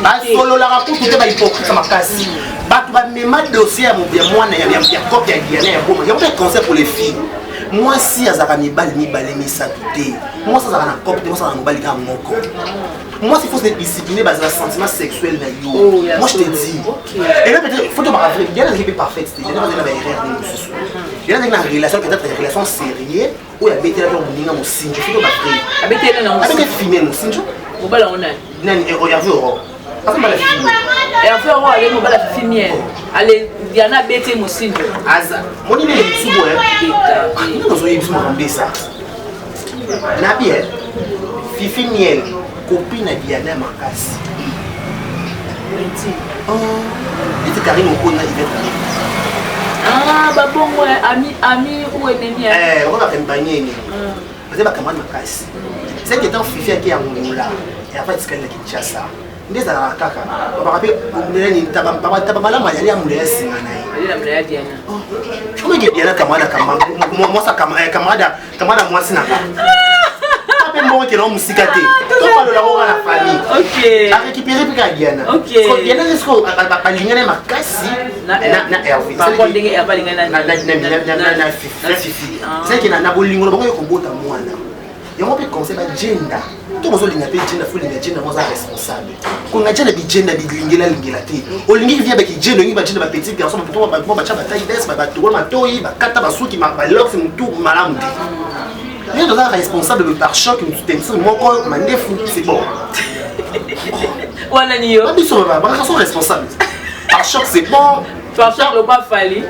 basololaka kutu te, bahypocrite makasi. Bato bamema dossier ya mwana ya cope ya Diana ya boma yango mpe conseil pour les filles. Mwasi azalaka mibali mibale misato te, mwasi azalaka na cope te, mwasi azalaka na mobali kaka moko. Mwasi faut se discipliner, bazala sentiment sexuel na yo. Moi je te dis, et là peut-être faut tobaka vrai, Diana azalaki mpe parfaite te. Diana azalaki na baerreur nini mosusu. Diana azalaki na relation, peut-être relation sérieux oyo abetelaki moninga mosinjo. Faut toba vrai, abeteli femelle mosinjo. Mobali yango nani? Nani? Hervé Aurore aza mobali ya Fifi. Hervé Aurore ale mobali ya Fifi Miel. Ale Diana abeti mosinjo. Aza moni nini lisubu nini ozoyebi biso makambo esa nabi Fifi Miel copine na Diana ya makasi neti Karine Okoni na Ivete. Ah, babongo ami ami ou ennemi? Okoka pembani baza bacamarade makasi. C'est que tant Fifi ake ya Ngola et après tikali na Kinshasa nde ezalaka kaka babaka mpe nani taba malamu ayali ya mula ya singa na ye. Komeke Diana camarade mwasi camarade camarade mwasi na nga mpe mbongo ekende mosika te, topalola ngo kaka na famille arécupéré mpe kaka Diana. Diana siko balingana makasi na Hervé na Fifi. C'est na bolingo na bango ya kobota mwana yango mpe conseil bagenda to bozolinga mpe jenda fo olinga jenda mo aza responsable. Kolinga jenda bijenda bilingela lingela te. Olingi via baki jenda, olingi bajenda bapetit garçon mo batya bataille bes batokola matoi bakata basuki balox motu malamu te. Nde toza responsable par choc tensure moko mandefu, c'est bon. Wana ni yo. Biso bagarçon responsable par choc, c'est bon. Par choc loba Fali.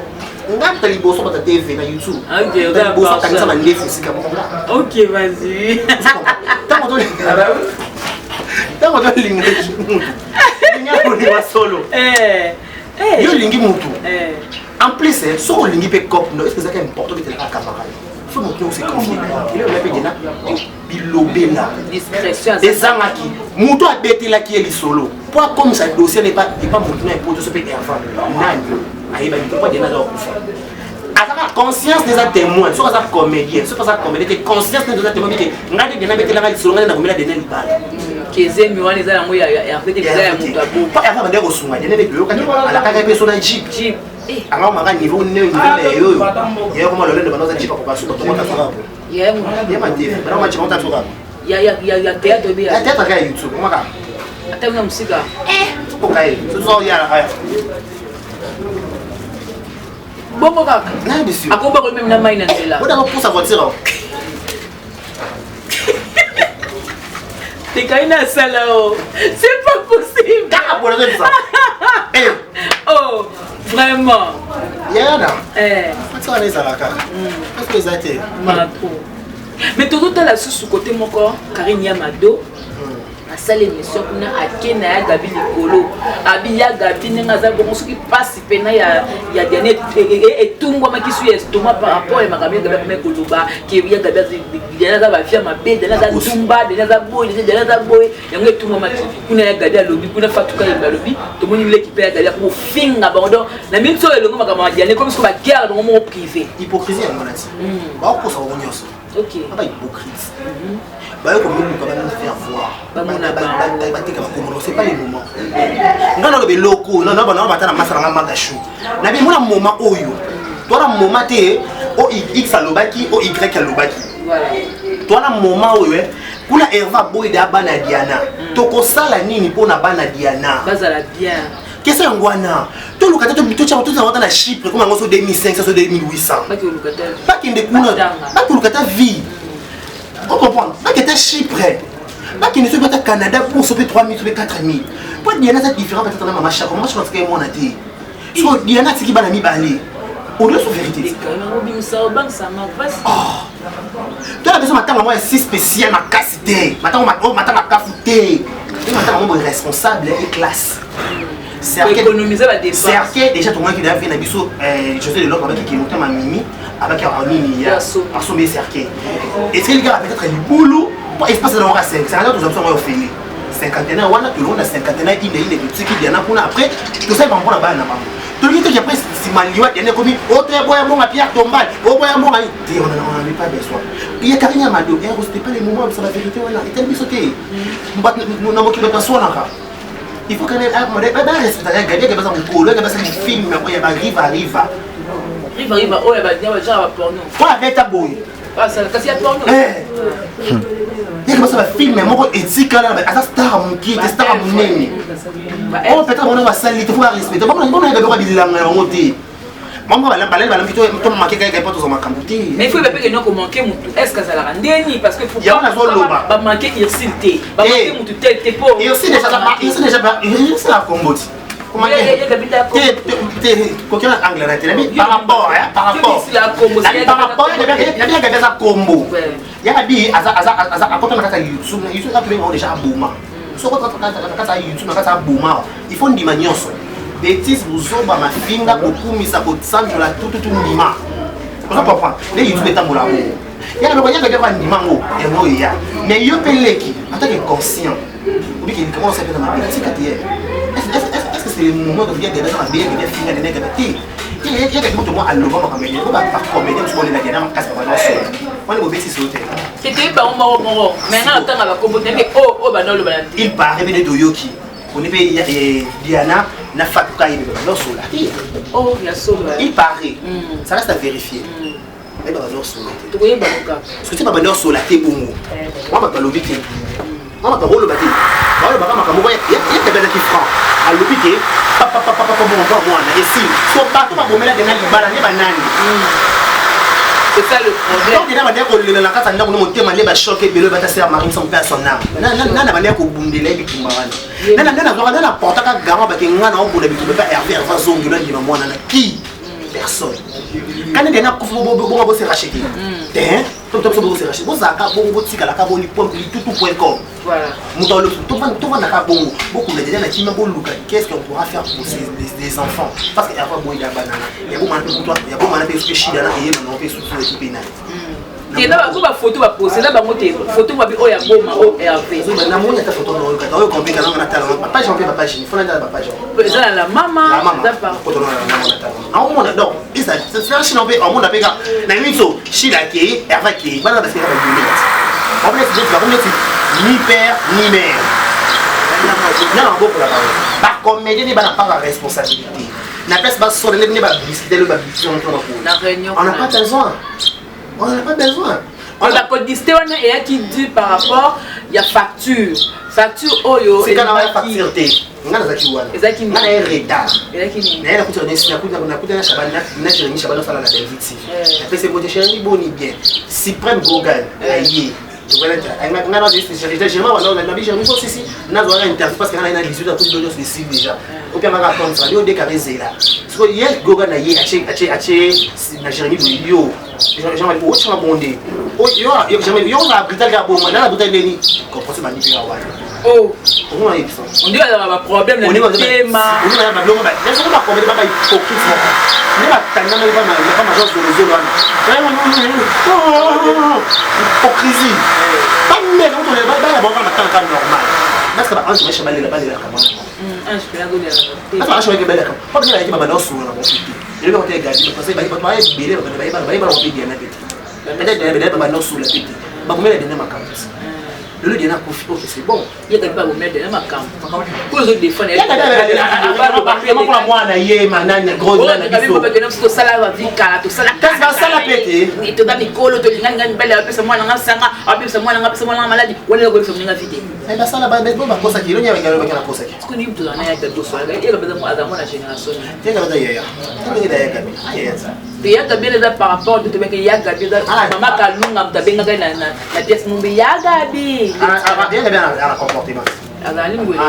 Nga ta liboso bata TV na YouTube liboso akangisa mandefu esika moko nga. Ok, vas-y. Ntango tolinga mutu linga kolinga solo. Yo olingi mutu. En plus, soki olingi mpe cop no, est-ce que ezalaka important obetelaka camarade? Faut moto se confier na yo. Eloko mpe dena bilobela. Discrétion. Ezangaki moto abetelaki ye lisolo mpo akomisa dossier na epa moto na epoto so mpe Hervan nani ayebaki te mpo adena aza kokufa. Azaka conscience eza témoin, soki aza comédien, soki aza comédien te, conscience nde eza témoin bike ngai nde dena abetelaka lisolo, ngai nde nakomela dena libala. Kezemi wana eza yango ya Hervé te, eza ya moto abo. Mpo Hervé abandaki kosunga dena mpe toyokaki alakaki mpe so na jeep. Jeep. Anga maka niveau ne niveau na yo yo. Ya koma lolendo bana za jeep akoka suka to mata soka. Ya Ya ma TV, bana ma jeep mata soka. Ya ya ya ya théâtre bi Ya théâtre ka YouTube, maka. Ata na musika. Tuko kai. So ya la kaya. Bongo kaka. Na biso. Akoba ko même na mai na nzela. Oda ko pousa voiture. Tekai na sala o. C'est pas possible. Kaka bona zo bisa. Eh. Oh, vraiment. Yana. Eh. Voiture wana ezalaka kaka. Parce que eza te. Ma trop. Mais tozotala susu côté moko Karine Yamado. Asala émission kuna ake na ya Gabi likolo. Abi ya Gabi ndenge aza bongo soki pasi pena ya ya Diane etumbwamaki su ya estomac par rapport ya makambo ya Gabi akomaki koloba ke ya Gabi Diane aza bavia mabe, Diane aza ndumba, Diane aza boye, Diane aza boye, yango etumbwamaki kuna ya Gabi alobi kuna Fatuka Yemba alobi tomoni leki pe ya Gabi akofinga bango donc na minute oyo elongo makambo ya Diane comme soki ba guerre bango moko privé. Hypocrisie yango nati. Bakokosa bango nyonso. Ok. Ba hypocrite. Ba ko muluka ba faire voir. Ba mona ba. Ba teka ba komono, c'est pas le moment. Nga na lobe loko, na na ba na ba ta na masala nga manga chou. Na bi mona moment oyo. Toi na moment te o X alobaki, o Y alobaki. Voilà. Toi na moment oyo kuna Herva boy da bana Diana. Tokosala nini pona bana Diana? Bazala bien. Question yango wana toluka te totya na Chypre comme yango so 2500 so 2800 bakende kuna bakoluka ta vie o comprendre bakende ta Chypre bakende soki bata Canada pour so mpe 3000 so mpe 4000 po Diana aza différent peut-être na mama Chako mama Chako atika ye mwana te so Diana atiki bana mibale odio so vérité tala biso matanga moko ya si spécial makasi te matanga matanga kafu te matanga moko responsable et classe. Économiser la dépense. Cercueil déjà tout le monde qui a fait na biso José de l'Ordre avec qui montait ma mimi avec un nini ya asombe cercueil. Est-ce que les gars peut-être libulu pour espace dans 5 ça nous avons ofeli cinquantenaire wana tout le monde a cinquantenaire ine ine tout ce qui vient kuna après tout ça va prendre bana na bango. Tout le monde qui après si maliwa dernier komi autre boya monga pierre tombale au boya monga te on en avait pas besoin. Il y a Karine Amado, c'était pas les moments c'est la vérité wana et tel biso te. Na mokilo ta sona. Il faut que les respectent les gars, qui passent un film, il y a riva riva. Riva riva, oh, il y a genre porno. Quoi avec ta boy? Ah, ça, kasi ya porno. Eh. Il y a un film, mais moi, éthique là, mais star mon qui, star mon nene. Oh, peut-être on va salir, il faut respecter. Bon, on a des bilanga on dit. Maman va la la plutôt to manquer quelqu'un pour to makambo te. Mais il faut pas que non manquer mutu. Est-ce que ça la ndeni parce que faut ya na zo loba. Ba manquer Ursule te. Ba manquer mutu tel te po. Ursule déjà Ursule déjà Ursule la Congo ti. Comment te te kokia na anglais na te par rapport hein par rapport. Par rapport ya bien gaza Congo. Ya bi aza aza aza akota na kata YouTube na YouTube ka tubenga déjà aboma. Soko kata kata YouTube na kata aboma. Il faut ndima nyonso. Bêtise buzoba mafinga kokumisa kosanjola tututu ndima. Oza comprendre? Nde YouTube etambola bongo. Yaka loko yaka yaka ndima ngo yango ya. Mais yo pe leki en tant que conscient. Obiki comment ça fait na mabe tika te. Est-ce que c'est le moment de dire de na mabe de finga de nega te? Yaka moto mo aloba makambo ya ba ba comédien so lela yana makasi ba nyonso. Wana bo bêtise te. C'était ba moko moko. Mais nga tanga ba kombo te mais oh oh ba no loba na te. Il paraît bien de yoki. On est Diana n'a pas tout cas il sola. Oh, ya sola. Il paraît. Ça reste à vérifier. Mais ba no sola. To koyeba ka. Parce que ba no sola te bongo. Moi ba lobi te. Moi ba rolo ba te. Ba lo ba makambo ya ya te bela ki franc. A lobi te papa papa papa bon bon moi et si so ba to ba bomela de na libala ne banani. C'est ça le problème. Donc il a dit que le la kata ndako no motema le ba choqué belo ba ta ser Marie son père son âme. Na na na ba ko bundela bitumba wana. Nana nana nana nana portaka garant ba ke ngana o bunda bitumba ba Hervé Hervé zongi na ndima mwana na qui personne. Quand il y a bo bo bo se racheter. Hein? To biso bozoserache, bozalaka bongo, botikalaka boni litutu point com. Moto alobi tovandaka bongo, bokunda deja na kimia, boluka qu'est-ce qu'on pourra faire pour ces, les enfants, parce que avant boyeda banana ya bomana mpe kutu ya bomana mpe soki shida na eyebana mpe susu ekipe nani. Te, na bango bafoto bapose na bango te, foto mabi oyo ya boma oyo Herve. Namoni ata foto na oyo kaka oyo komplika nanga natala papa Jean mpe papa Jean, fona natala papa Jean. Eza na la mama. La mama foto na la mama natala naomona. Donc eza shina mpe omona mpe kaka na miso shila akei, Herve akei, bana basika babimeti bakometi neti ni père ni mère na mabokola bango. Bacomédien nde bana paka responsabilité na place basola nde badiscute le badiscute na on n'a pas besoin, on n'en a pas besoin. Bakodiste wana eyaki dû par rapport ya facture oyo. Sika na facture te, nga nazalaki wana. Ezalaki nga na ye retard. Ezalaki nini? Naye nakuta na Shabani, na Jérémi Shabani osala na Belvi TV. Napesi mbote, Jérémi, boni bien, Suprême Gogan aye nga na Jérémi wana, nabi Jérémi so sisi nazwaka interview parce que nga naye na 18 akuti nyonso esili déjà, opiangaka compte yo dekaka ezela. Sikoyo ye Gogan na ye atie na Jérémi boye, yo Jean otyanga bonde, yo ozala brutal kaka bongo nana brutal ndeni comprendre bandi mpe wana. Oh. Omona yebisa. On dirait azalaka baproblème na mitema. Soko bacomédie baba hypocrite moko nde batandamaki pa major zolozolo wana, hypocrisie bameka baya bango matanga normal parce que baange maisha balela balelaka mwana. Ange mpe azolela. Parce que ange balelaka po bino bayaki babanda osolola na bango te, eloko te egadi parce que bato baya ebele bayebana bango mpe Diana pe te, peut-être babanda osolola pe te, bakomela Diana makambo. Lelo Diana akufi, ok, c'est bon. Ye kabi babomela Diana makambo po ozodefendre. Mpona mwana ye manani biso tosala bavi kala, tosala. Kasi basala pe te. Toza mikolo, tolingani mibali, apesa mwana nga sanga, apesa mwana nga, apesa mwana nga maladi wana, ekoyebisa moninga vi te. Basala bakosaki elongi ya nakosaki. Sikoyo nibi tozala na yaka tosolaka, yaka mpenza aza mwana génération. Yaka baza yaya ndenge na yaka bi ayaya. Te, ya Gabi eza par rapport te, tobengaki ya Gabi, eza mama Kalunga moto abengaka ye na pièce mombe ya Gabi. Yaka bi ana comportement. Azali ngwele.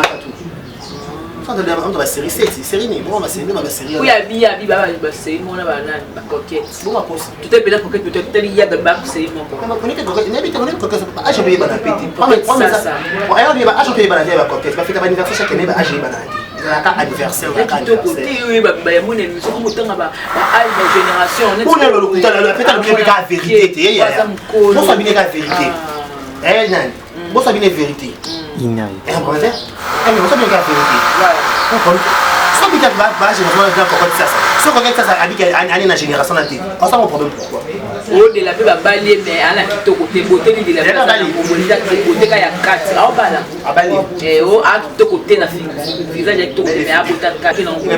Entre basérie seti série nini bongo basérie nde basérie. Oyo abi abi basérie moko na banani bacoquette. Bongo akosi. Tote mpenza coquette, peut-être tali ya Gabi basérie moko. Nayebi te, coquette age oyebana pe te, age oyebana te. Bacoquette bafeta baanniversaire chaque année, baage eyebana te, ezalaka anniversaire. Kitoko te oyo bayamona émission komo otanga baage, bagénération. Mpona vérité te, boso abineka vérité nani, boso abine vérité, boso abineka vérité. Soki bagénération na coquette sasa, so coquette sasa abiki ane na génération na te, osango problème pourquoi? Odela mpe babali ye, mais ana kitoko te, boteli dela boteka ya kati aobala. Abali. A kitoko te na visage ya kitoko te, mais abota kati. Mabe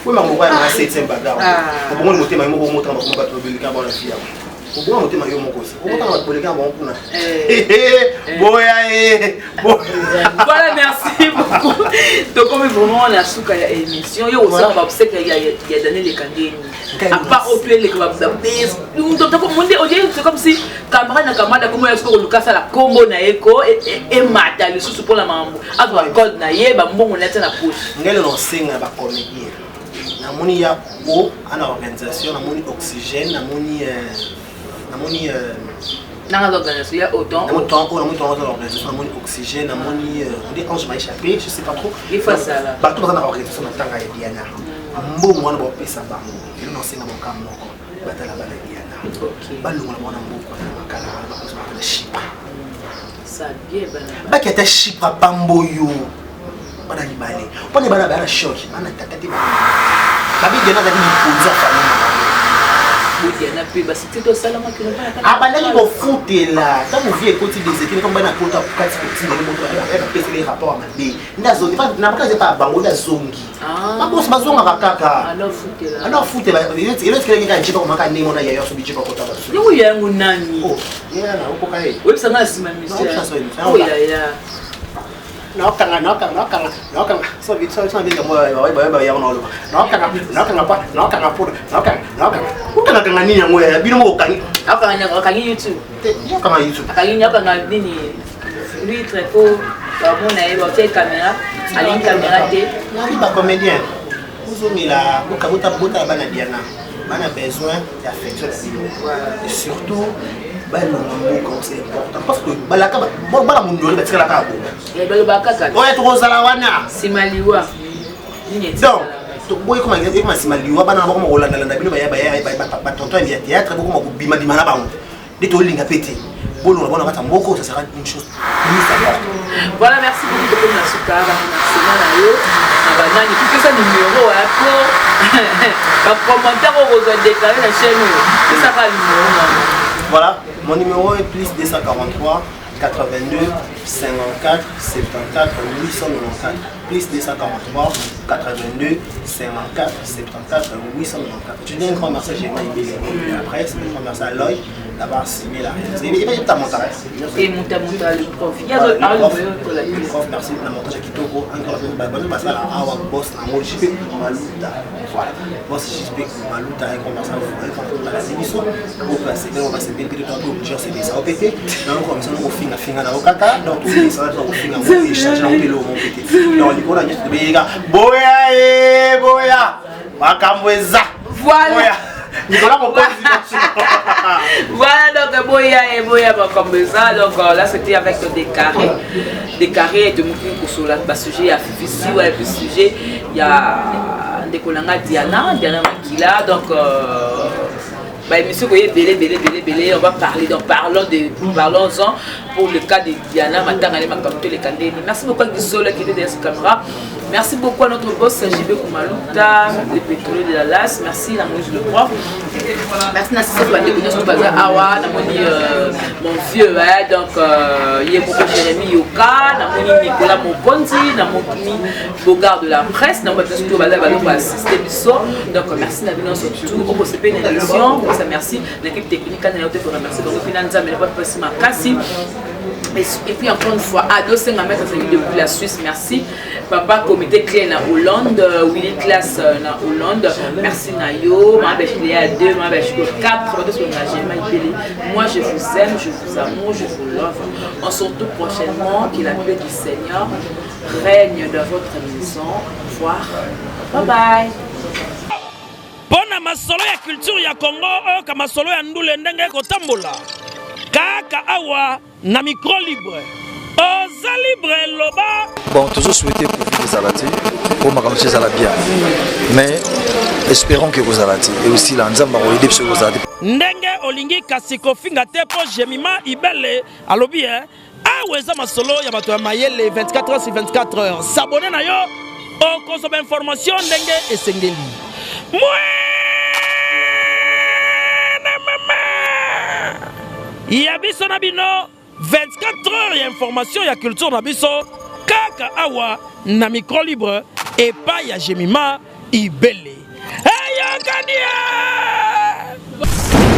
moko ya na septième bagarre, obongoli motema yo moko, omotanga bakoma bato babeleka bona fi yango, obonga motema yo moko osi obotanga bato boleka bango kuna boya ye. Voilà, merci beaucoup. Tokomi vraiment na suka ya émission. Yo osala baobsèque ya Daniel Ekandeni, à part oyo mpe eleka monde, c'est comme si camarade na camarade akomo ya soki koluka asala kombo na ye ko emata lisusu mpona makambo azwa code na ye, bambongo na ye tia na poche. Ngai lelo osenga bacomédien, namoni ya o ana organisation, namoni Oxygène, namoni nanga aza organisation ya autant. Namoni tongo, namoni tongo aza na organisation, namoni Oxygène, namoni nde Ange maisha pe, je sais pas trop. Bato baza na organisation na ntanga ya Diana, mbongo wana baopesa bango elo, naosenga bango moko batala bana Diana, balongola bango na mboka na makala wana, bakozwa na Chypre, baki ata Chypre pamboyo bana mibale mpona bana baya na choc, bana tata te, babi Diana azalaki likonzi ya famille na bango. Bodiana mpe basite tosalamaki. Abandaki kofutela ntango vie ekoti desekele ntango bana kota kati kotinda moto bapeseli rapport ya mabe nde azongi na makasi epa bango, nde azongi, babosi bazongaka kaka alors futela elotikelaki kaka jipa komaka ndenge wana yaya sobi jipa kota baso. Yango yango nani? Yana okoka ye. Oyebisanga na nsima mission oyo yaya. Naokanga, naokanga, naokanga, naokanga sobisobiyango naoloba, naokanga, naokanga pa, naokanga mpona naokanga, naokanga okangakanga nini yango ya bino moko okangi. Akangi YouTube. Okanga YouTube. Akangi, akanga nini, lui très fort, bamona ye batie caméra, alingi caméra te. Nabi bacomédien ozongela botala bana Diana. Bana besoin ya affection na bino. Et surtout balonga mboka c'est important parce que balaka bana mondori batikalaka ya bongo. Eh, balobaka kaka. Oyo tokozala wana. Sima liwa. Donc boyi koma ekoma nsima liwa bana na bakoma kolandalanda bino baya baya batonton ya théâtre bokoma kobimabima na bango nde tolinga mpe te bolonga bona kati ya mboka ça sera une chose plus importante. Voilà, merci beaucoup tokomi na suka baremerciement na yo na banani kopesa numero po bacommentaire oyo kozwa déclaré na chaîne oyo pesaka numero wana. Voilà, mon numéro est plus 243 82 54 74 894 plus 243 82 54 74 894. Je dis un grand merci à Jérémy Ibele de la presse, un grand merci à Loy d'avoir signé la réalisation. Il y a montage. Et monta monta le prof. Il y a le prof, le prof, merci pour la montage à Kitoko. Un grand merci. Bonne merci à Awa Boss Nango JP Maluta. Voilà. Boss JP Maluta, un grand merci à vous. Un grand merci à la émission. Pour passer, on va se bien que tout le monde c'est ça. OPT. Donc comme ça, on finga finga na okaka. Donc tout ça, on finga on échange na opelo mon PT. Donc likolo nyonso tobeyeka boya e boya makambo eza. Voilà. Nicolas Mokonzi. Voilà, donc boya et boya makambo eza. Donc là c'était avec des carrés. Des carrés de Moukou Kosola, ba sujet ya Fifi ouais, puis sujet il y a ndeko nanga Diana, Diana Makila. Donc bah, émission koye ebele ebele ebele ebele, on va parler, donc parlons de parlons-en pour le cas de Diana Matanga makambo toleka ndeni. Merci beaucoup à Gisola qui était derrière cette caméra. Merci beaucoup à notre boss JB Koumaluta, le pétrolier de la LAS. Merci la Moïse le prof. Merci na sisi bandeko nyonso baza awa, namoni mon vieux hein, donc ye moko Jérémy Yoka, namoni Nicolas Mokonzi, namoni Bogard de la presse, namoni bato nyonso baza baloko assister biso. Donc merci na bino surtout okosepeli na émission, ça merci l'équipe technique na yo te ko remercier donc puis na Nzambe na pasi makasi. Et puis encore une fois, Ado Senga Maître Azali depuis la Suisse, merci. Papa comité clé na Hollande, Willy Classe na Hollande, merci Nayo, ma belle Léa 2, ma belle 4, moi je vous aime, je vous amour, je vous love. On se retrouve prochainement, que la paix du Seigneur règne dans votre maison. Au revoir. Bye bye. Pona masolo ya culture ya Congo oyoka masolo ya ndule ndenge ekotambola kaka awa na micro libre. Oza libre loba. Bon, toujours souhaiter Covid ezala te po makambo nyonso ezala bien, mais espérons que kozala te et aussi la Nzambe akoyede biso kozala te. Ndenge olingi kasi kofinga te po Jemima Ibele alobi eh, awa eza masolo ya bato ya mayele 24 heures sur 24 heures. S'abonner na yo okozwa ba information ndenge esengeli. Mwene mama ya biso na bino 24 heures ya information ya culture na biso kaka awa na micro libre epai ya Jemima Ibele. Eyokani!